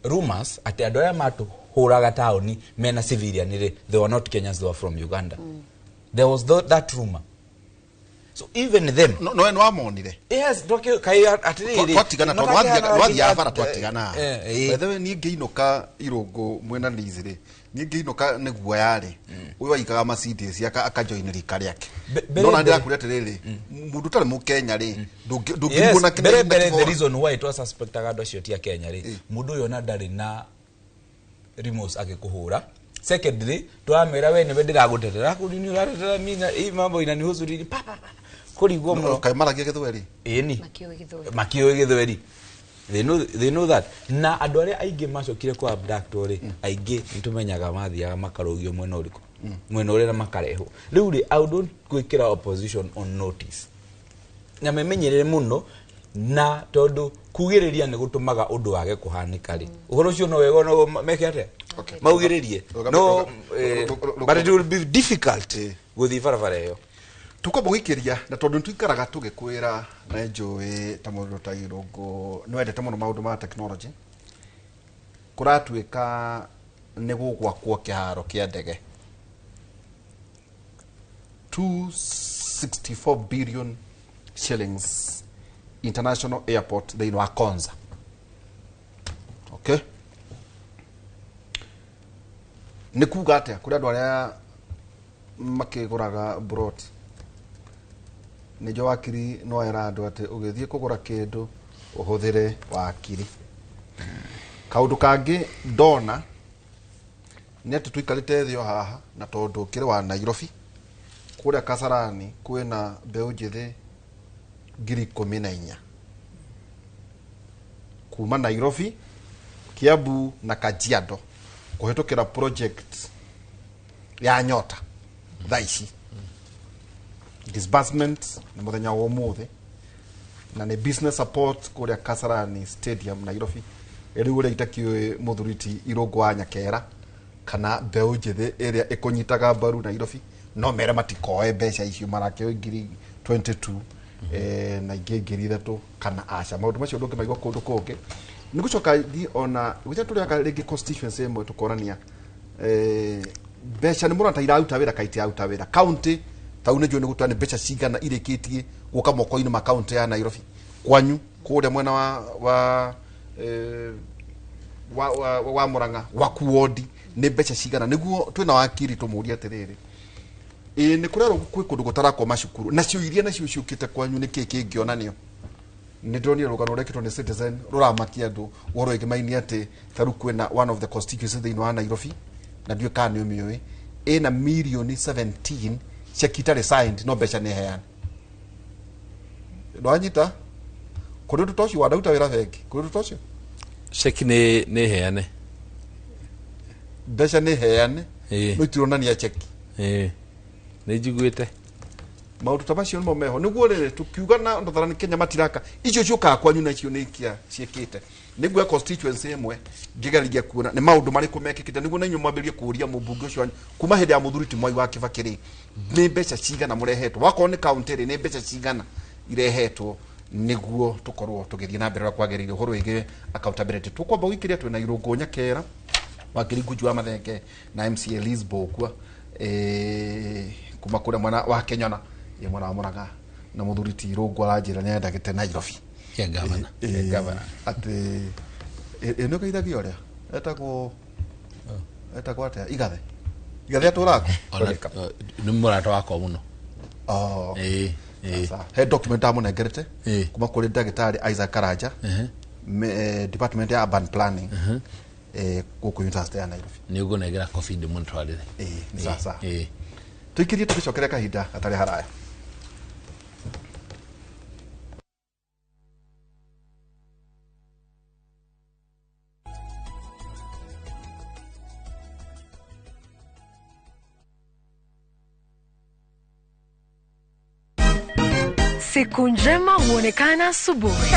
rumors atĩ andũ arĩa matũhũraga taũni mena civilian rĩ, they were not Kenyans, they were from Uganda. There was that rumor. So even them No no wamonire? Yes, twakĩ kai atĩrĩrĩ, Twatigana tondũ nwathiaga bara twatigana. Eh. By the way, niĩ ngĩinũka irũngũ mwena Liz rĩ, niĩ ngĩinũka nĩ guoya rĩ, ũyũ waikaga Mercedes akajoin rika rĩake. Mbere No na mbere. ndĩrakwĩra atĩrĩrĩ, mũndũ ũtarĩ mũkenya rĩ, Yes, ndũngĩmuona. mbere mbere, the reason why twa suspectaga andũ acio ti a Kenya rĩ, mũndũ ũyũ ona ndarĩ na remorse akĩkũhũra. Secondly, twamwĩra we nĩwe ndĩragũtetera kũrini ũratetera mina hii mambo inanihusu nini, pa pa pa kũrigwo mũno. Kaĩ maragia gĩthweri? Ĩni. Makĩũĩ gĩthweri. Makĩũĩ gĩthweri. They know that. Na andũ arĩa aingĩ macokire kũ abduct rĩ, aingĩ nĩtũmenyaga mathiaga makarũgio mwena ũrĩkũ, mwena ũrĩa, na makarehwo. Rĩu rĩ, I would want gwĩkĩra opposition on notice na memenyerere mũno, na tondũ kugĩrĩria nĩ gũtũmaga ũndũ wage kũhanĩka rĩ, ũhoro ũcio no wega no meke atĩa, maugĩrĩrie no but it will be difficult gũthiĩ barabara ĩyo. Tukwamba gwĩkĩria na tondũ nĩtũikaraga tũgĩkwĩra na njũĩ ta mũndũ ta irũngũ nĩwendete mũno maũndũ ma technology, kũratuĩka nĩ gũgwakwo kĩharo kĩa ndege 264 billion shillings, international airport thĩinĩ wa Konza. Okay, nĩ kuga atĩa kũrĩ andũ arĩa makĩgũraga broti? Nĩnjo wakiri no era andũ atĩ ũgĩthiĩ kũgũra kĩndũ ũhũthĩre wakiri. Kaũndũ kangĩ ndona Nĩ atĩ tũikarĩte thĩ o haha na tondũ kĩrĩ wa Nairobi kũrĩa Kasarani kwĩna mbeũ njĩthĩ 14,000 kuma Nairobi, Kiambu na Kajiado kũhĩtũkĩra project ya Nyota thaa ici. Disbursement nĩ mũthenya wa ũmũthĩ na nĩ business support kũrĩa Kasarani Stadium Nairobi. Rĩu ũrĩa itakĩũĩ mũthuri ti Irũngũ wa Nyakera kana mbeũ njĩthĩ ĩrĩa ĩkũnyitaga mbaru Nairobi no mere matikoe mbeca icio marakĩoe 22,000 na ingĩ 3,000 kana aca. Maũndũ macio ndũngĩmaigua kũndũ kũngĩ. Nĩ gũcoka thiĩ ona gũcha tũrĩaka rĩngĩ constituency ĩmwe tũkorania mbeca nĩ mũrona ta iraruta wĩra kana itiraruta wĩra. County tau nĩ njũĩ nĩ gũtua nĩ mbeca cigana irĩkĩtie gũka moko-inĩ ma county ya Nairobi kwanyu kũrĩa mwena wa Murang'a gwaku wodi nĩ mbeca cigana nĩguo twĩna wakiri tũmũrie atĩrĩrĩ ĩĩ nĩ kũrerwo kwĩ kũndũ gũtarakwo macukuru nacio iria nacio ciũkĩte kwanyu nĩ kĩĩ kĩngĩonanio. Nĩ ndĩronire rũgano rũrekĩtwo nĩ Citizen rũramakia andũ ũhoro wĩgĩmainie atĩ ta rĩu kwĩna one of the constituency thĩinĩ wa Nairobi na ndiũĩ kana nĩ ũmĩũĩ ĩna mirioni 17 ceki itarĩ signed no mbeca nĩ heane. Ndwanyita kũrĩ ũndũ ta ũcio wandaruta wĩra bengi kũrĩ ũndũ ta ũcio ceki nĩ heane mbeca nĩ heane no itironania cheki. Nĩ njiguĩte maũndũ ta macio nĩmo meho nĩguo rĩrĩ tũkiuga na Northern Kenya matiraka icio ciũkaga kwanyu nacio nĩ ikia ciĩkĩte nĩguo constituency ĩmwe ngĩgeria kuona nĩ maũndũ marĩkũ mekĩkĩte nĩguo na inyuĩ mwambĩrĩrie kũũria mũmbunge ũcio wanyu kuma hĩndĩ ya mũthuri ti Mwai wa Kibaki rĩ nĩ mbeca cigana mũrehetwo wakorwo nĩ county rĩ nĩ mbeca cigana irehetwo nĩguo tũkorwo tũgĩthiĩ na mbere ũrĩa kwagĩrĩire ũhoro wĩgiĩ accountability. Tũkwamba gũikĩria twĩna Irũngũ Nyakera wakiri Ngunju wa Mathenge na MCA Liz Mbũkua kuma kũrĩa mwena wa Kenyona ye mwena wa Murang'a na mũthuri ti Irũngũ aranjĩra nĩ endagĩte Nairobi ya gavana. Atĩ ĩ nĩ ũgeithagia ũrĩa etagwo atĩa Igathe Igathe atũraga nĩ mũrata wakwa mũno. He document amũnengerete kuma kũrĩ ndagĩtarĩ Isaac Karanja department ya urban planning gũkũ University ya Nairobi. Nĩ ũngũnengera kobi ndĩmũtwarĩre. Nĩ sawa sawa. Tũikĩrie tũgĩcokere kahinda gatarĩ haraya. Siku njema huonekana asubuhi.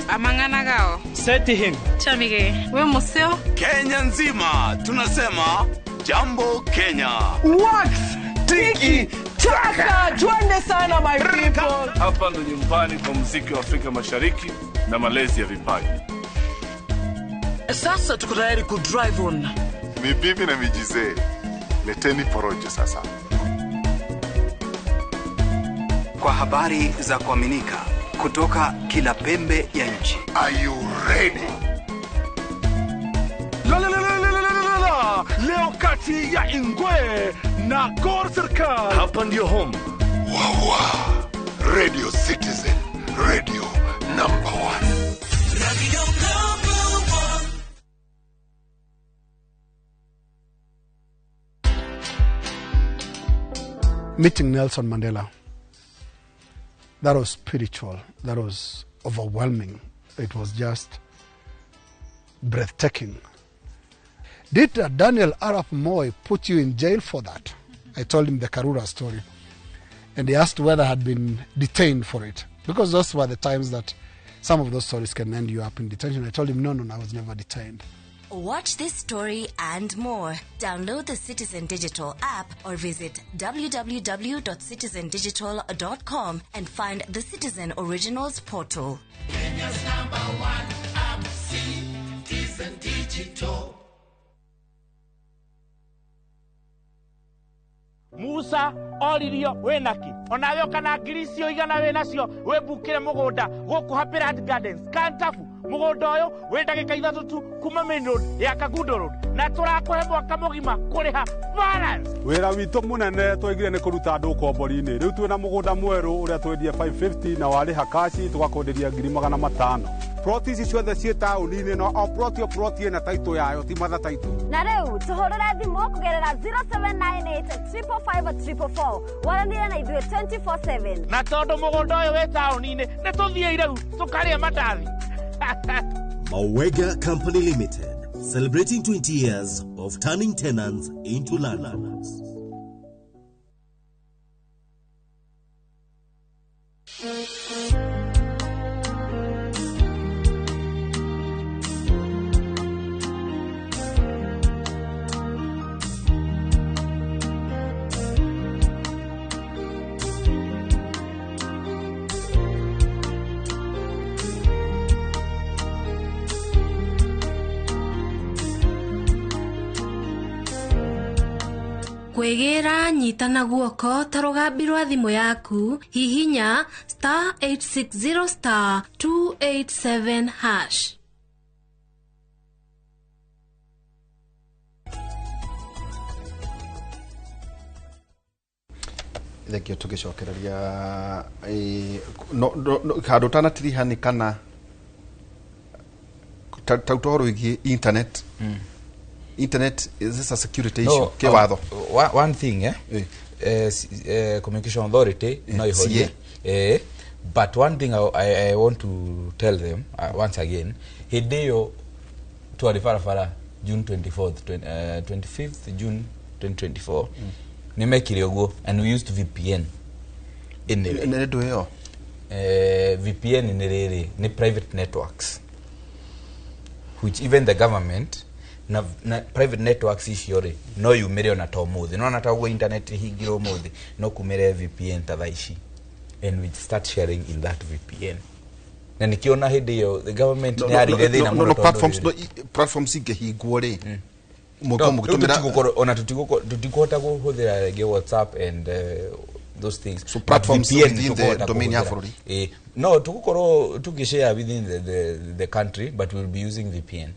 Amang'ana gao. Seti him. Chamige. We museo. Kenya nzima tunasema jambo Kenya. Wax tiki taka twende sana my people. Hapa ndo nyumbani kwa muziki wa Afrika Mashariki na malezi ya vipaji. Sasa tuko tayari ku drive on. Ni bibi na mijizee. Leteni porojo sasa. Kwa habari za kuaminika kutoka kila pembe ya nchi. Are you ready? La la la la la la la. Leo kati ya Ingwe na Gor Serikal. Hapa ndio home. Wawa. Radio Citizen, radio number 1. Radio number 1. Meeting Nelson Mandela, that was spiritual, that was overwhelming. It was just breathtaking. Did Daniel Arap Moi put you in jail for that? I told him the Karura story. And he asked whether I had been detained for it. Because those were the times that some of those stories can end you up in detention. I told him, no, I was never detained. Watch this story and more. Download the Citizen Digital app or visit www.citizendigital.com and find the Citizen Originals portal. Kenya's number 1 app, Citizen Digital. Musa oririo winaki onawe kana ngiri icio igana winacio wibukire mugunda guku Happy Land Gardens Kantafu mugunda uyu wi ndagika 3 tu kuma main road ya Kangundo Road na turakuhe mwaka mugima kuriha balance. Wira witu munene twaigire ni kuruta andu ukombori-ini riu twina mugunda mweru uria twendie 550 na wariha kashi tugakwenderia 500,000. Ploti ici ciothe ciĩ taũni-inĩ no o ploti o ploti ĩna taitũ yayo ti matha taitũ. Na rĩu tũhũrĩre thimũ kũgerera 0798 555 444 waranĩre na ithuĩ 24/7. Na tondũ mũgũnda ũyũ wĩ taũni-inĩ nĩ tũthiĩ rĩu tũkarĩe mandathi. Mawega Company Limited, celebrating 20 years of turning tenants into landlords. Kwĩgĩra nyita na guoko ta rũgambi rwa thimũ yaku hihinya star 860 star 287 hash. Thengio tũgĩcokereria no handũ ũtanatiriha nĩ kana ta ũhoro wĩgiĩ internet. Internet, is this a security issue? Ke watho. One thing, Communication Authority no ihorie. But one thing I want to tell them once again, hĩndĩ ĩyo twarĩ barabara June 24th, 25th June 2024, nĩ mekire ũguo and we used VPN. Anyway. Nĩ ndũ ĩyo? VPN nĩ rĩrĩ, nĩ private networks which even the government na private networks icio rĩ no yumĩre ona ta ũmũthĩ no ona ta ũguo internet ihingirwo ũmũthĩ no kumĩre VPN ta thaa ici and we start sharing in that VPN na nĩkĩo hĩndĩ ĩyo the government nĩ yarire thĩna mũno. No platforms ingĩhingwo rĩ mũngĩkorwo mũgĩtũmĩra ona tũtikũhota kũhũthĩra rĩngĩ WhatsApp and those things. So platforms within the domain ya bũrũri. No tũgũkorwo tũgĩshare within the country but we'll be using VPN.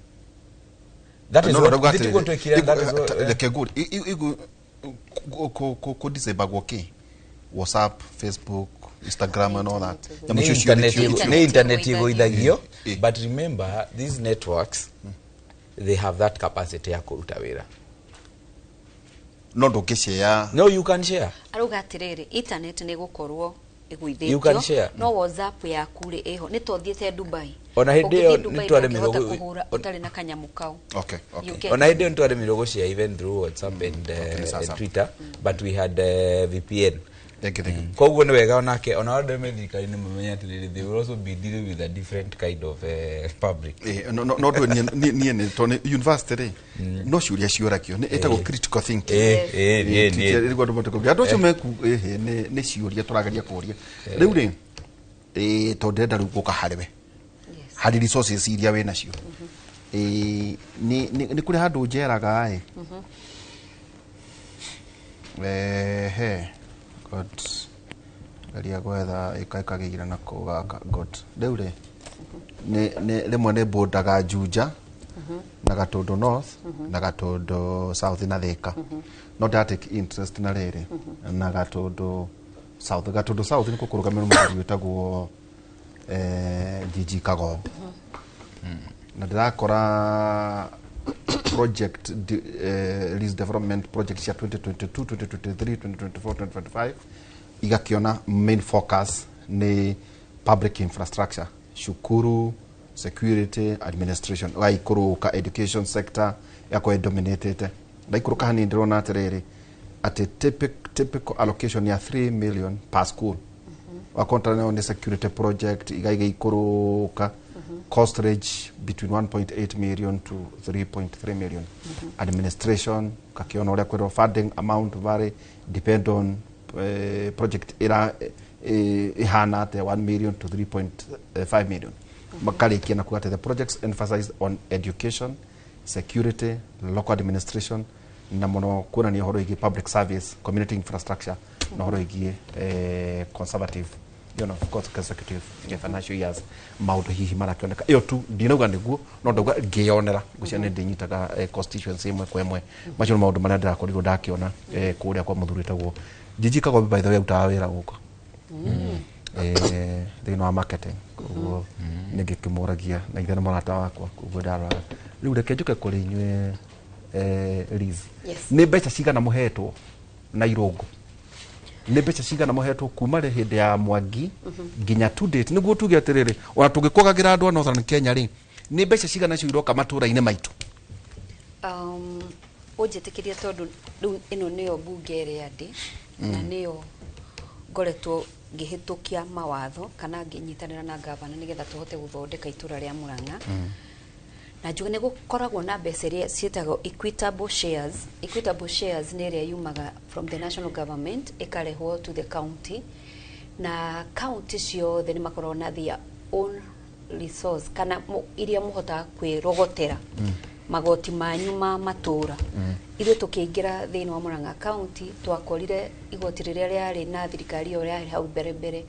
That is what the good. Igu ko disable ke WhatsApp, Facebook, Instagram and all that. Ni internet igũithagio, but remember these networks they have that capacity ya kũruta wĩra. No ndũngĩshare. No, you can share. Arauga atĩrĩrĩ, internet nĩ ĩgũkorwo You can share. No WhatsApp yaku rĩ ĩho nĩ tothiĩte Dubai. Ona hĩndĩ ĩyo nĩ twaremirwo kũhũra ũtarĩ na kanyamũ kau. Okay. Ona hĩndĩ ĩyo nĩ twaremirwo gũshare even through WhatsApp and Twitter, but we had VPN. Thank you. Koguo nĩ wega onake ona andũ me thirikari-inĩ mamenye atĩrĩrĩ they will also be dealing with a different kind of public. No no niĩ nĩ tondũ university rĩ no ciũria ciũragio nĩ ĩtagwo critical thinking. Rĩu andũ matikũngĩ andũ acio meku nĩ ciũria tũrageria kũria rĩu rĩ tondũ ndĩrenda rĩu gũka harĩ we harĩ resources iria wĩ nacio nĩ kũrĩ handũ njeraga ĩ God geria gwetha ĩkaĩkagĩira na kũ gaka God rĩu rĩ rĩmwe nĩ mbũndaga Juja na Gatundu North na Gatundu South na Thika no ndatake interest na rĩrĩ na Gatundu South. Gatundu South nĩ kũkũrũgamĩrwo mũthuri wĩtagwo Gigi Kagombe na ndĩrakora project lease development project ya 2022 2023 2024 2025 igakiona main focus ni public infrastructure, shukuru, security, administration, waikuruka education sector yakwa dominated ndaikuruka hani ndirona atiriri at a typical allocation ya 3 million per school. Wakontra nayo ni security project igaiga ikuruka cost range between 1.8 million to 3.3 million. Administration kakiona uria kwirwo funding amount vary depend on project ira ihana ate 1 million to 3.5 million. Makarikia na kuga the projects emphasize on education, security, local administration na muno kuonania horo igi public service, community infrastructure na horo igi conservative, you know, of course consecutive financial years maundu hihi marakioneka iyo tu ndinauga niguo no ndauga ngiyonera ngucia ni ndinyitaga constituency imwe kwa imwe macio nĩ maundu maria ndirakorirwo ndakiona kuria kwa muthuri tagwo Gigi Kagombe by the way utaga wira guko Thĩinĩ wa marketing koguo nĩ ngĩkĩmũragia na ithe nĩ mũrata wakwa, koguo ndaroraga. Rĩu reke njũke kũrĩ inyuĩ, Liz. Yes. Nĩ mbeca cigana mũhetwo na irũngũ, nĩ mbeca cigana mũhetwo kuma rĩ hĩndĩ ya Mwangi nginya to date, nĩguo tuge atĩrĩrĩ, ona tũngĩkwagagĩra andũ a Northern Kenya rĩ, nĩ mbeca cigana icio iroka matũra-inĩ maitũ? Ũnjĩtĩkĩrie tondũ rĩu ĩno nĩyo mbunge ĩrĩa ndĩ na nĩyo ngoretwo ngĩhĩtũkia mawatho kana ngĩnyitanĩra na gavana nĩgetha tũhote gũthondeka itũra rĩa Murang'a. Na njuge nĩ gũkoragwo na mbeca iria ciĩtagwo equitable shares. Equitable shares nĩ ĩrĩa yumaga from the national government ĩkarehwo to the county, na county ciothe nĩ makoragwo na their own resource kana iria mũhotaga kwĩrogotera magoti manyu ma matũra. Ithuĩ tũkĩingĩra thĩinĩ wa Murang'a County, twakorire igoti rĩrĩa rĩarĩ na thirikari ĩyo rĩarĩ hau mbere mbere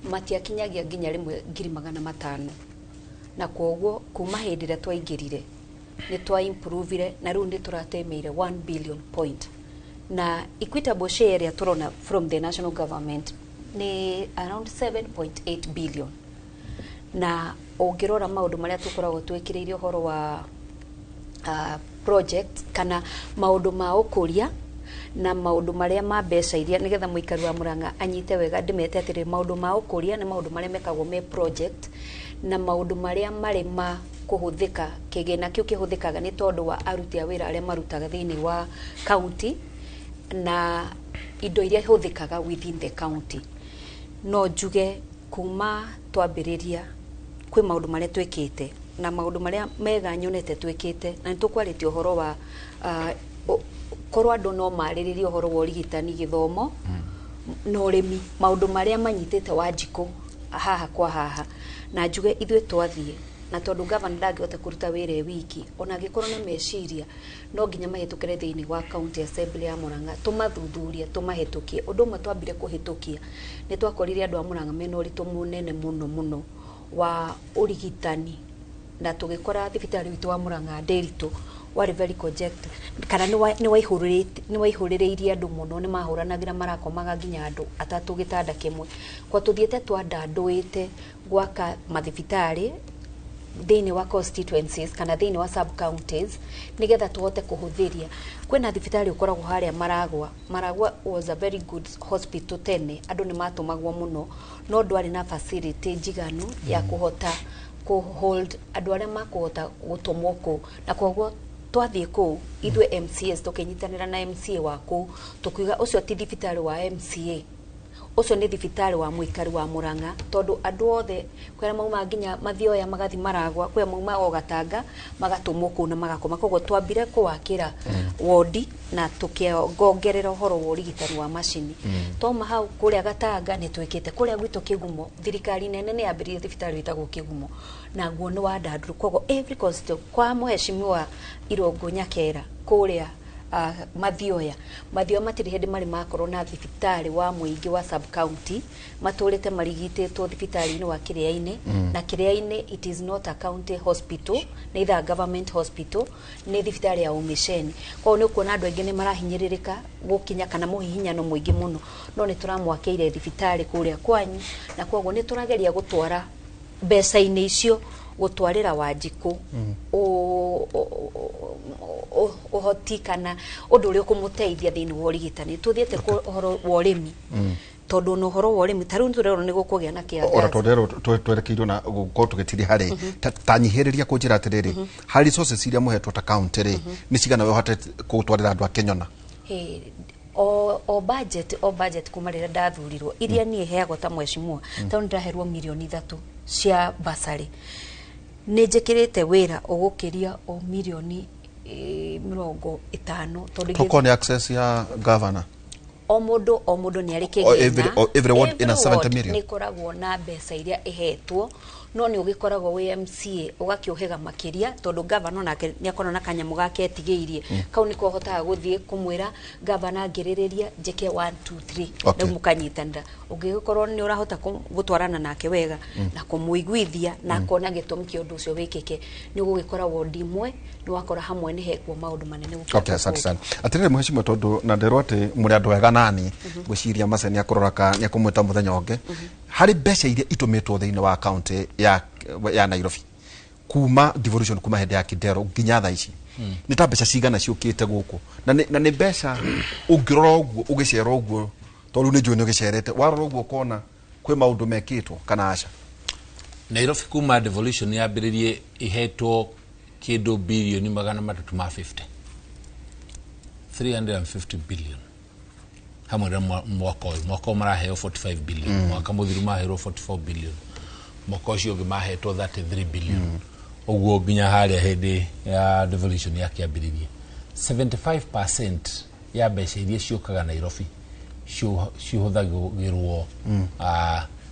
matiakinyagia nginya rĩmwe 500,000, na kwoguo kuma hĩndĩ ĩrĩa twaingĩrire nĩ twa improvire na rĩu nĩ tũratemeire 1 billion point. Na equitable share ĩrĩa tũrona from the national government nĩ around 7.8 billion. Na ũngĩrora maũndũ marĩa tũkoragwo twĩkĩrĩire ũhoro wa project kana maũndũ ma ũkũria na maũndũ marĩa ma mbeca iria, nĩgetha mũikari wa Murang'a anyite wega, ndĩmete atĩrĩ, maũndũ ma ũkũria nĩ maũndũ marĩa mekagwo me project, na maũndũ marĩa marĩ ma kũhũthĩka kĩgĩna kĩu kĩhũthĩkaga nĩ tondũ wa aruti a wĩra arĩa marutaga thĩinĩ wa county na indo iria ihũthĩkaga within the county. No njuge kuma twambĩrĩria kwĩ maũndũ marĩa twĩkĩte na maũndũ marĩa mega nyonete twĩkĩte, na nĩ tũkwarĩtie ũhoro wa korwo andũ no marĩrĩrie ũhoro wa ũrigitani, gĩthomo na ũrĩmi, maũndũ marĩa manyitĩte Wanjikũ haha kwa haha. Na njuge ithuĩ twathiĩ na tondũ gavana ndangĩhota kũruta wĩra e wiki, ona angĩkorwo na meciria no nginya mahĩtũkĩre thĩinĩ wa county assembly ya Murang'a, tũmathuthurie, tũmahĩtũkie. Ũndũ ũmwe twambire kũhĩtũkia, nĩ twakorire andũ a Murang'a mena ũritũ mũnene mũno mũno wa ũrigitani, na tũgĩkora thibitarĩ witũ wa Murang'a Ndĩritũ warĩ very congested kana nĩ waihũrĩrĩirie andũ mũno, nĩ mahũranagĩra, marakomaga nginya andũ atatũ gĩtanda kĩmwe. Kwa tũthiĩte twandandũĩte gwaka mathibitarĩ thĩinĩ wa constituencies kana thĩinĩ wa sub counties nĩgetha tũhote kũhũthĩria. Kwĩna thibitarĩ ũkoragwo harĩa Maragwa. Maragwa was a very good hospital tene, andũ nĩ matũmagwo mũno, no ndwarĩ na facility njiganu ya kũhota kũ hold andũ arĩa makũhota gũtũmwo kũu. Na koguo twathiĩ kũu ithuĩ MCAs tũkĩnyitanĩra na MCA wa kũu, tũkiuga ũcio ti thibitarĩ wa MCA, ũcio nĩ thibitarĩ wa mũikari wa Murang'a, tondũ andũ othe kwĩra mauma nginya Mathioya magathi Maragwa, kwĩ mauma o Gatanga magatũmwo kũu na magakoma. Koguo twambire kũwakĩra wodi na tũkĩongerera ũhoro wa ũrigitani wa macini. Twauma hau kũrĩa Gatanga nĩ twĩkĩte kũrĩa gwitũ Kĩgumo, thirikari nene nĩ yambĩrĩirie thibitarĩ wĩtagwo Kĩgumo, naguo nĩ wa Ndanduru. Koguo every constituency, kwa mũhecimiwa Irũngũ Nyakera kũrĩa Mathioya, Mathioya matirĩ hĩndĩ marĩ makorwo na thibitarĩ wa mũingĩ wa sub county, matũrĩte marigitĩtwo thibitarĩ-inĩ wa Kĩrĩa-inĩ. Na Kĩrĩa-inĩ it is not a county hospital, neither government hospital, nĩ thibitarĩ ya ũmĩceni. Koguo nĩ ũkuona andũ aingĩ nĩ marahinyĩrĩrĩka gũkinya kana mũhihinyano mũingĩ mũno, no nĩ tũramwakĩire thibitarĩ kũrĩa kwanyu, na koguo nĩ tũrageria gũtwara mbeca-inĩ icio gũtwarĩra Wanjikũ ũhoti kana ũndũ ũrĩa ũkũmũteithia thĩinĩ wa ũrigitani. Tũthiĩte ũhoro wa ũrĩmi, tondũ ona ũhoro wa ũrĩmi ta rĩu nĩtũrerwo nĩ gũkũgĩa na Ona kĩangazi. tondũ twerekeirwo na gũkorwo tũgĩtiria harĩ ta nyihĩrĩria kũnjĩra atĩrĩrĩ, harĩ resources iria mũhetwo ta county rĩ, nĩ cigana we ũhotete gũtwarĩra andũ a Kĩnyona? O budget kuma rĩrĩa ndathurirwo, iria niĩ heagwo ta mheshimiwa, tondũ nĩndĩraherwo mirioni 3 cia basarĩ, nĩ njĩkĩrĩte wĩra ũgũkĩria o mirioni 50 tondũ Tokorwo nĩ access ya governor. O mũndũ nĩ arĩ O every ward ina 70 ward million. Nĩ ĩkoragwo na mbeca iria ĩhetwo, no nĩ ũgĩkoragwo wĩ MCA ũgakĩũhĩga makĩria, tondũ gavana nake nĩ akoragwo na kanyamũ gake etigĩirie. Kau nĩko ũhotaga gũthiĩ kũmwĩra gavana, ngĩrĩrĩria njĩke 1 2 3. Rĩu mũkanyitanĩra, ũngĩgĩkorwo nĩ ũrahota gũtwarana nake wega na kũmũiguithia na akona gĩtũmi kĩa ũndũ ũcio wĩkĩke, nĩ ũgũgĩkora wondi imwe nĩ wakora hamwe nĩ hekwo maũndũ manene gũkĩra Okay, asante kũu. sana. Atirĩrĩ mheshimiwa, tondũ na nderwo atĩ mũrĩ andũ ega nani, ngwĩciria Mace nĩ akũrora ka nĩ akũmwĩta mũthenya ũngĩ. Harĩ mbeca iria itũmĩtwo thĩinĩ wa county ya Nairobi kuma devolution, kuma hĩndĩ ya Kidero nginya thaa ici, nĩ ta mbeca cigana ciũkĩte gũkũ? Na nĩ mbeca ũngĩrora ũguo, ũgĩcera ũguo, tondũ rĩu nĩ njũĩ nĩ ũgĩcerete, warora ũguo ũkona kwĩ maũndũ mekĩtwo kana aca? Nairobi kuma devolution yambĩrĩrie ihetwo kĩndũ bilioni 350, 350 billion, hamwe na mwaka ũyũ, mwaka ũyũ maraheo 45 billion. Mwaka mũthiru maheirwo 44 billion, mwaka ũcio ũngĩ mahetwo 33 billion. Ũguo nginya harĩa hĩndĩ ya devolution yakĩambĩrĩrie, 75% ya mbeca iria ciũkaga Nairobi cihũthagĩrwo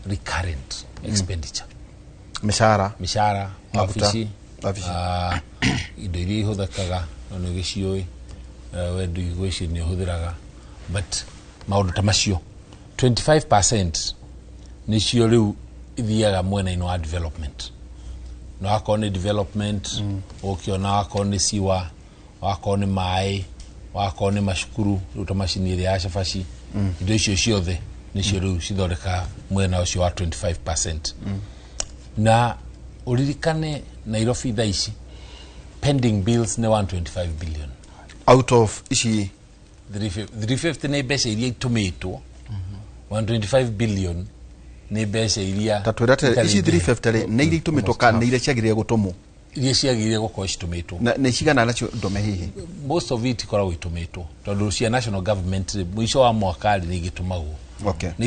recurrent expenditure. Mĩcara. Mĩcara. Maguta. Wabici. Wabici. Indo iria ihũthĩkaga no nĩ ũgĩciũĩ, we ndigwĩciria nĩ ũhũthĩraga, but maũndũ ta macio. 25% nĩcio rĩu ithiaga mwena-inĩ wa development, na wakorwo nĩ development, ũkĩona wakorwo nĩ siwa, wakorwo nĩ maĩ, wakorwo nĩ macukuru, rĩu ta macini ĩrĩa ya cabaci. Indo icio ciothe nĩcio rĩu cithondekaga mwena ũcio wa 25%. Na ũririkane Nairobi thaa ici pending bills nĩ 125 billion. Out of ici? 350. 350 nĩ mbeca iria itũmĩtwo, 125 billion nĩ mbeca iria Ta twĩre atĩrĩ, itarĩ ici ndĩhe. 350 rĩ, nĩ iria itũmĩtwo kana nĩ iria ciagĩrĩire gũtũmwo? Iria ciagĩrĩire gũkorwo citũmĩtwo. Na nĩ cigana nacio ndũme hihi? Most of it ikoragwo itũmĩtwo, tondũ cia national government rĩ, mũico wa mwaka rĩ, nĩ igĩtũmagwo. Nĩ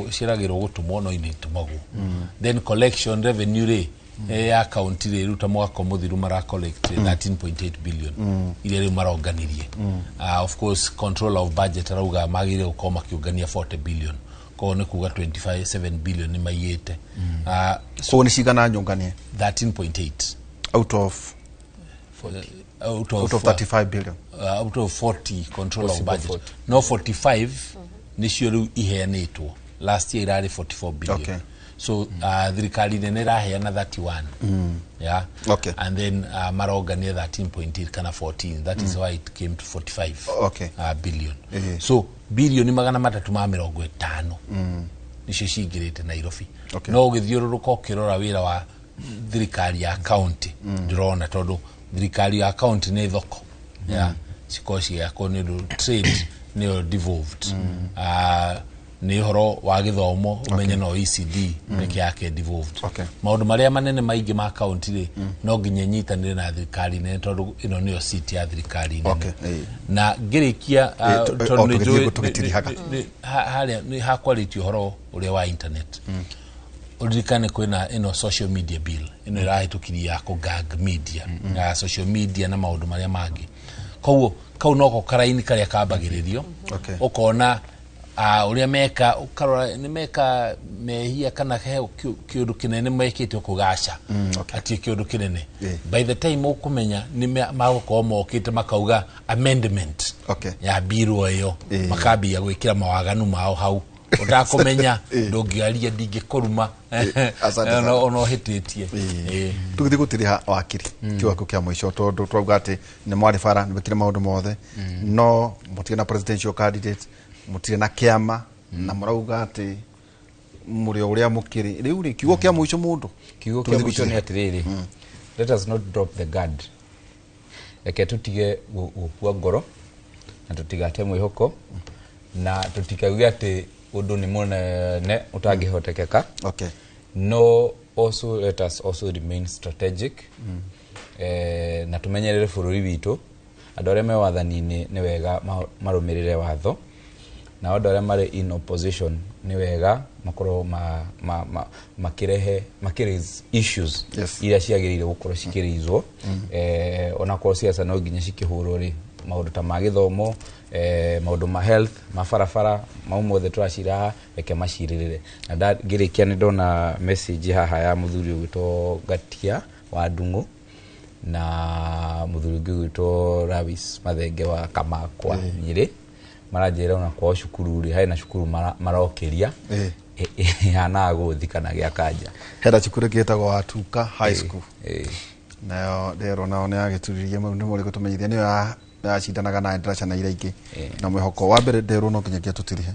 iceragĩrwo gũtũmwo, no nĩ itũmagwo. Then collection revenue rĩ, ya county rĩ, rĩu ta mwaka mũthiru mara collect 13.8 billion iria rĩu maronganirie. Of course controller of budget arauga magĩrĩire gũkorwo makĩũngania 40 billion, koguo nĩ kuga 25 billion nĩ maiyĩte. Koguo nĩ cigana nyũnganie? 13.8. Out of? Out of, Out of 35 billion. Out of 40, control of Possible budget. 40. No 45 nĩcio rĩu iheanĩtwo, last year irarĩ 44 billion. So thirikari nene ĩraheana 31, yeah. And then marongania 13.8 kana 14, that is why it came to 45 billion. So bilioni 350 nicio cingĩrĩte Nairobi. No ũgĩthiũrũrũka ũkĩrora wĩra wa thirikari ya county, ndĩrona tondũ thirikari ya county nĩ thoko ya cikorwo cigĩakwo nĩ ũndũ trade nĩyo devolved. Nĩ ũhoro wa gĩthomo, ũmenye no ECD nĩkĩ yake devolved. Maũndũ marĩa manene maingĩ ma county rĩ, no nginya ĩnyitanĩre na thirikari nene, tondũ ĩno nĩyo seat ya thirikari nene. Na ngĩrĩkia, tondũ o, nĩ tũgĩthiĩ njũĩ- tũgĩtirihaga. harĩa nĩ hakwarĩtio ũhoro ũrĩa wa internet, ũririkane kwĩna ĩno social media bill ĩno ĩrahĩtũkirie ya kũgag media ya social media na maũndũ marĩa mangĩ. Koguo kau noko karaini karĩa kambagĩrĩrio. Ũkona ũrĩa meka, ũkarora nĩ meka mehia kana he kĩũndũ kĩnene mekĩte kũgaca. Atĩ kĩũndũ kĩnene, by the time ũkũmenya nĩ magũkorwo mokĩte makauga amendment ya mbirwo ĩyo, makambia gwĩkĩra mawaganu mao hau ũtakũmenya. Ndũngĩaria, ndingĩkũruma. Asante sana. Ona ũhĩtĩtie. Tũgĩthiĩ gũtiriha, wakiri, kiugo gĩaku kĩa mũico, tondũ twauga atĩ nĩ mwarĩ bara, nĩ mwĩkire maũndũ mothe, no mũtirĩ na presidential candidate, mũtirĩ na kĩama, na mũrauga atĩ mũrĩ o ũrĩa mũkĩrĩ rĩu rĩ, kiugo kĩa mũico mũndũ. Kiugo Tũgĩthiĩ kĩa mũico nĩ gũtiriha. Atĩrĩrĩ, let us not drop the guard. Reke tũtige gũkua ngoro na tũtigate mwĩhoko na tũtikauge atĩ ũndũ nĩ mũnene ũtangĩhotekeka. No also let us also remain strategic, na tũmenyerere bũrũri witũ. Andũ arĩa me wathani-inĩ nĩ wega marũmĩrĩre watho, nao andũ arĩa marĩ in opposition nĩ wega makorwo makĩrehe makĩraise issues iria ciagĩrĩire gũkorwo cikĩraiswo. Onakorwo siasa no nginya cikĩhũrwo rĩ, maũndũ ta ma gĩthomo, maũndũ ma health, ma barabara, mau mothe tũracira, reke macirĩrĩre. Na ngĩrĩkia, nĩ ndona message haha ya mũthuri ũgwĩtwo Ngatia wa Ndung'u na mũthuri ũngĩ ũgwĩtwo Rawis Mathenge wa Kamakwa Nyĩrĩ, maranjĩra ona kwao cukuru rĩ, harĩ na cukuru marokĩria ĩhanaga gũthi kana gĩa kanja. Hena cukuru ĩngĩ ĩtagwo Watuka High School, nayo nderwo nao nĩ yagĩturirie mau, nĩ mũrĩ gũtũmenyithia nĩyo yacindanaga na ndaraca na iria ingĩ. Na mwĩhoko wa mbere nderwo no nginyagia tũtirihe.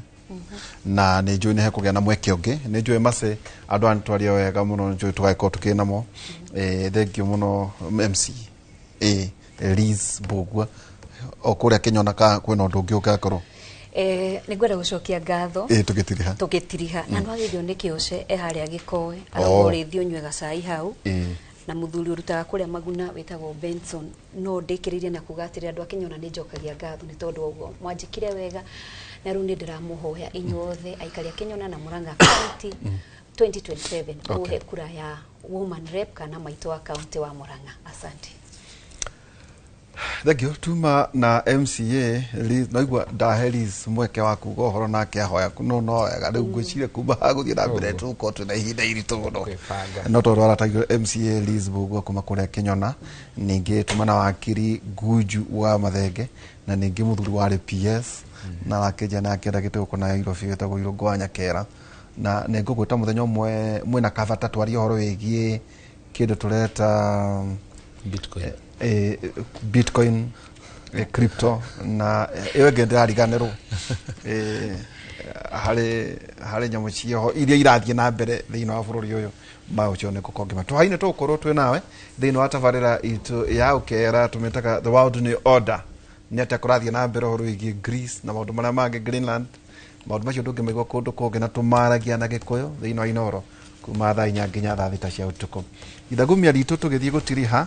Na nĩ njũĩ nĩ hekũgĩa na mweke ũngĩ. Nĩ njũĩ mace andũ aya nĩtwaria wega mũno, nĩ njũĩ tũgagĩkorwo tũkĩ namo. Thank you mũno MC Liz Mbugua o kũrĩa Kĩnyona ka kwĩna ũndũ ũngĩ ũngĩgakorwo. Nĩ ngwenda gũcokia ngatho. Tũgĩtiriha. Tũgĩtiriha na nĩwagĩrĩirwo nĩ kĩoce e harĩa Gĩkoe. Oh. Arauga ũrĩthi ũnyue gacai hau na mũthuri ũrutaga kũrĩa Maguna wĩtagwo Benson. No ndĩkĩrĩirie na kuga atĩrĩ, andũ a Kĩnyona nĩ njokagia ngatho nĩ tondũ wa ũguo mwanjĩkire wega, na rĩu nĩ ndĩramũhoya inyuothe aikari a Kĩnyona na Murang'a County, 2027 mũhe kura ya woman rep kana maitũ wa county wa Murang'a. Asante. Thank you. Tuma na MCA Liz, naigua ndahe Liz mweke wa kuga ũhoro nake ahoya no no wega rĩu ngwĩciria kuma haha gũthiĩ na mbere tũgũkorwo twĩna ihinda iritũ mũno, no tondũ aratagio MCA Liz Mbugua kuma kũrĩa Kĩnyona, ningĩ tuma na wakiri Gunju wa Mathenge, na ningĩ mũthuri warĩ PS na wakĩnja nake ndagĩte gũkũ Nairobi wĩtagwo Irũngũ wa Nyakera, na nĩ ngũgwĩta mũthenya ũmwe mwĩna kabata twarie ũhoro wĩgiĩ kĩndũ tũreta Bitcoin. Bitcoin, crypto na ĩyo ĩngĩ ndĩrariganĩrwo. Harĩ nyamũ cieho iria irathiĩ na mbere thĩinĩ wa bũrũri ũyũ maũcio nĩ gũkorwo ngĩma tũhainĩ tũgũkorwo twĩ nawe thĩinĩ wa tabarĩra itũ ya ũkera tũmĩtaga The World New Order. Nĩ atĩa kũrathiĩ na mbere ũhoro wĩgiĩ Greece na maũndũ marĩa mangĩ, Greenland, maũndũ macio ndũngĩmaigua kũndũ kũngĩ, na tũmaragia na Gĩkũyũ thĩinĩ wa Inoro kuma thaa 4 nginya thaa 6 cia ũtukũ. Ithagumia ritũ tũgĩthiĩ gũtiriha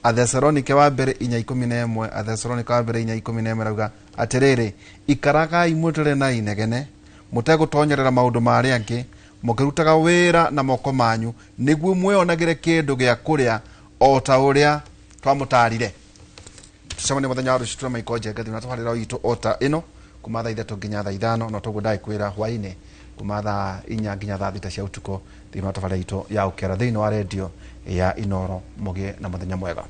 Athesalonike wa mbere 4:11. Athesalonike wa mbere 4:11 rauga atĩrĩrĩ, ikaragai mũtarĩ na inegene, mũtegũtonyerera maũndũ ma arĩa angĩ, mũkĩrutaga wĩra na moko manyu nĩguo mwĩonagĩre kĩndũ gĩa kũrĩa o ta ũrĩa twamũtarire. Tucemanie mũthenya wa rũciũ tũramaiko njenga thĩinĩ wa tabarĩra itũ o ta ĩno kuma thaa 3 nginya thaa 5, no toguo ndagĩkwĩra hwainĩ kuma thaa 4 nginya thaa 6 cia ũtukũ thĩinĩ wa tabarĩra itũ ya ũkera thĩinĩ wa redio ya Inoro. Mũgĩe na mũthenya mwega.